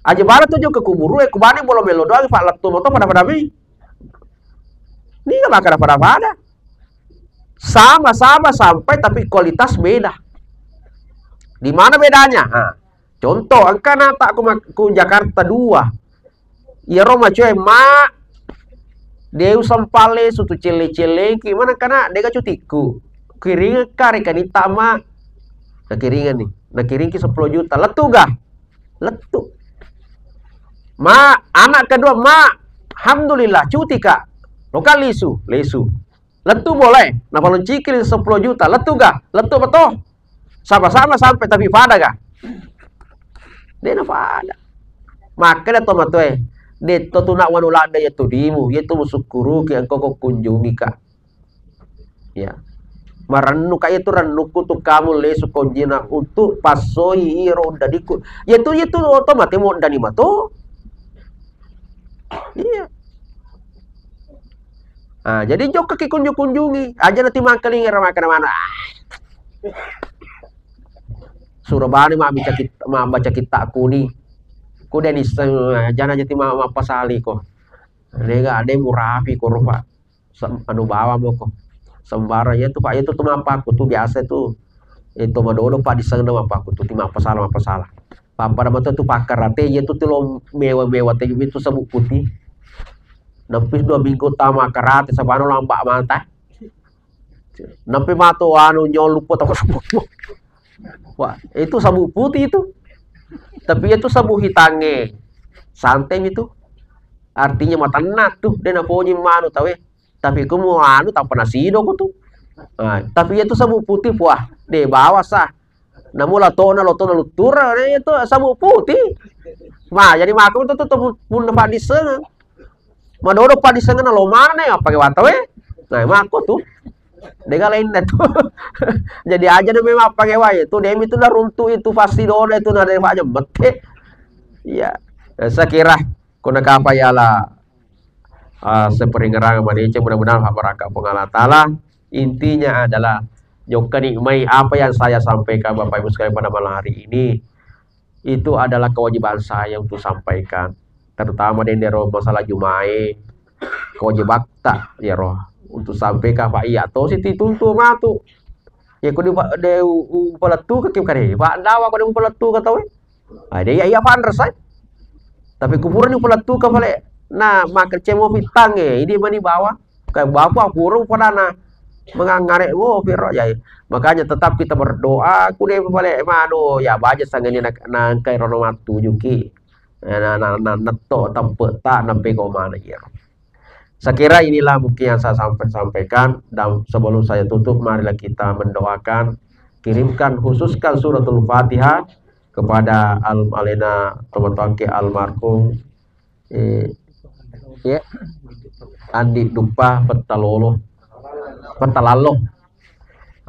Aja bala tu jokka kuburu, eh, kubani bolo melo doang, Pak, lettu moto pada-pada mi. Ini nggak bakal pada-pada. Sama-sama sampai, tapi kualitas beda. Di mana bedanya? Nah, Contoh, engka na tak ku mak-, ku Jakarta dua. Iyaro macoe, "Ma, de usempang lesu tu celle-cellengki, mana kana dega cutikku. Kiringekka rekanitta, Ma." Nakiringeni. Nakiringki seppulo juta. Lettu ga? Lettu. "Ma, anak kedua, Ma. Alhamdulillah, cuti ka. Loka lisu, lesu." Lettu boleh, napalonciki seppulo juta. Lettu ga? Lettu apa toh? Sama-sama sampai tapi pada ga? De na pada. Makkeda to matoe, "De to tu nak wanu ladde ya tudimu, ya tu musukkuruki engko ko kunjungi ka." Ya. Marennu ka, ya tu rennukku tu kamu lesu konjina untuk passoi iro uddadiku. Ya tu, ya tu otomatis mau dani mato. Iya. Ah, jadi jokkaki kunjung-kunjungi. Aja nanti mangkalinga ra makkeda mana. Ah. Suro bani mabbaca kit-, mabbaca kitta kuni. Ku de nisseng, ah, jana jati ma-, mappasaliko. Dega ade murapi ko rupa. Sem-, anu bawang moko. Sembarang iya tu, Pak, iya tu, tu mappaku tu biasa tu. Itu madodo, Pak, diseng na mappaku tu, ti mappasala, mappasala. Pappada mato tu pakkarate, iya tu, tu lo mewa-mewa te itu sabuk putih. Napis dua minggu tama karate, sabana lambak mata. Nampe mato anu nyoluppo toko. Wah, itu sabuk putih itu. Tapi itu sabuk hitangnge. Santai itu. Artinya matenna tu, de napoji manu tawe. Tapi ku mu anu, tappa nasido ku tu. Ah, tapi itu sabuk putih, wah, de bawa sah. Namu latona, latona luttura, de itu sabuk putih. Ma, jadi maka tu, tu, tu, punna paddissengeng. Madodo paddissengeng na lo mana na ya, pake watawe. Nah, mako tu. Dega lainna tu. Jadi aja na memang pake wae tu, demi tu naruntu itu pasti dodo itu na de aja mete. Iya. Saya kira kuna kapa yala, ah, seperingerang madeceng, mudah-mudahan habaraka Puang Allah Ta'ala. Intinya adalah, jokka nikmai apa yang saya sampaikan Bapak Ibu sekalian pada malam hari ini. Itu adalah kewajiban saya untuk sampaikan. Terutama dendero masalah Jumae, kewajibatta yero untuk sampaikan, Pak, iya to siti tuntu matu. Ya, kodi, Pak, de u-, u-, upalettu ke kim kare, Pak, dawa kodi upalettu ke tau. Ah, de iya, iya panres ai. Tapi kupurani upalettu ke pale. Nah, makerce mo pittang e, ini mani bawa. Kayak bapak pura upadana mengangare wo piro ya. Makanya tetap kita berdoa, ku de pale mano ya baja sangeni na-, nangkai rono mattujuki. Na, na, na, netto tempe ta nampe ko mana iyaro. Saya kira inilah mungkin yang saya sampai-, sampaikan, dan sebelum saya tutup, marilah kita mendoakan, kirimkan, khususkan suratul Fatihah kepada al-, alena tomatoake almarhum, eh, ya, Andi Duppa Pettalolo, Pettalallo.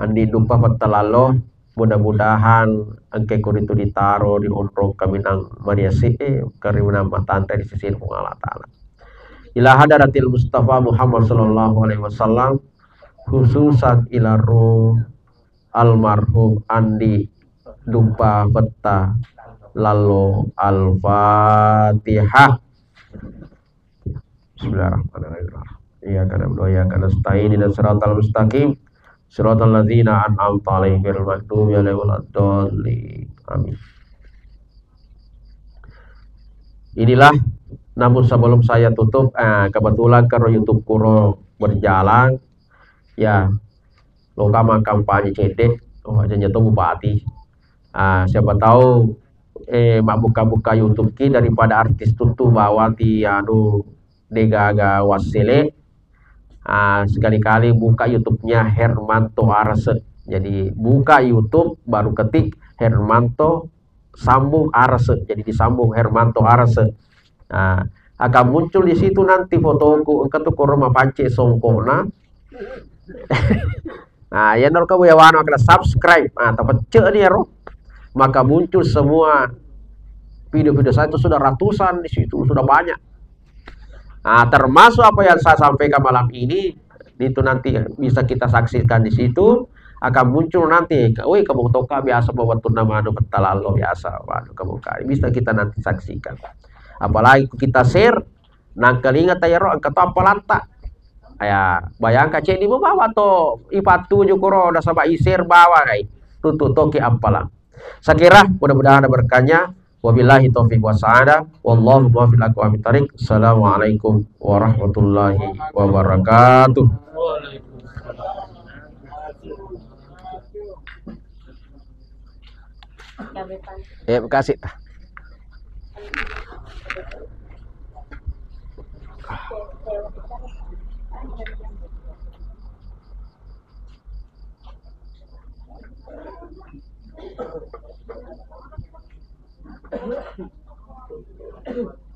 Andi Duppa Pettalallo, mudah-mudahan engke kuritu ditaro di onrong kaminang mariase'e, kaminang matanre di sisi Puang Allah Ta'ala. Ila hadaratil Mustafa Muhammad sallallahu alaihi wasallam, khususan ila ruh almarhum Andi Duppa Pettalallo. Al-Fatihah. Bismillahirrahmanirrahim. Iyyaka na'budu wa iyyaka nasta'in. Ihdinas siratal mustaqim. Siratal ladzina an'amta 'alaihim ghairil maghdubi 'alaihim waladdallin. Amin. Inilah, namun sebelum saya tutup, eh, kebetulan karo YouTube kuro berjalan, ya, loka makampanye cedde, oh, aja nyeto bupati. Ah, siapa tahu, eh, mabbuka-buka YouTube ki daripada artis tuttu bawang ti anu degaga wassele. Ah, sekali-kali buka YouTube-nya Hermanto Arese. Jadi buka YouTube, baru ketik Hermanto sambung Arese. Jadi disambung Hermanto Arese. Nah, akan muncul di situ nanti fotoku, engka tu koro mapance songkona. Nah, ya naro kamu ya wano kena subscribe. Nah, tapecce ni ero. Maka muncul semua video-video saya itu sudah ratusan di situ, sudah banyak. Nah, termasuk apa yang saya sampaikan malam ini, itu nanti bisa kita saksikan di situ, akan muncul nanti, woi, kamu toka biasa bawa tuna manu Pettalallo biasa, waduh, kamu kai, bisa kita nanti saksikan. Apalagi kita share, nangkalinga tayaro engka to appalatta. Ya, bayangkan ceddi mo bawa to ipattuju koro nasaba i-share bawa kai. Tutu toki appalang. Saya kira mudah-mudahan ada berkahnya. Wabillahi taufiq wassaada. Wallahu muwaffiq ila aqwamit thariq. Assalamualaikum warahmatullahi wabarakatuh. Eh, makasih.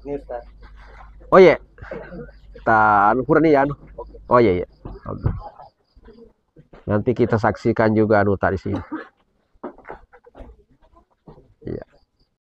Ini, Ustaz. Oh iya. Ta anu pura nih ya anu. Oh iya, iya. Nanti kita saksikan juga anu tadi sini.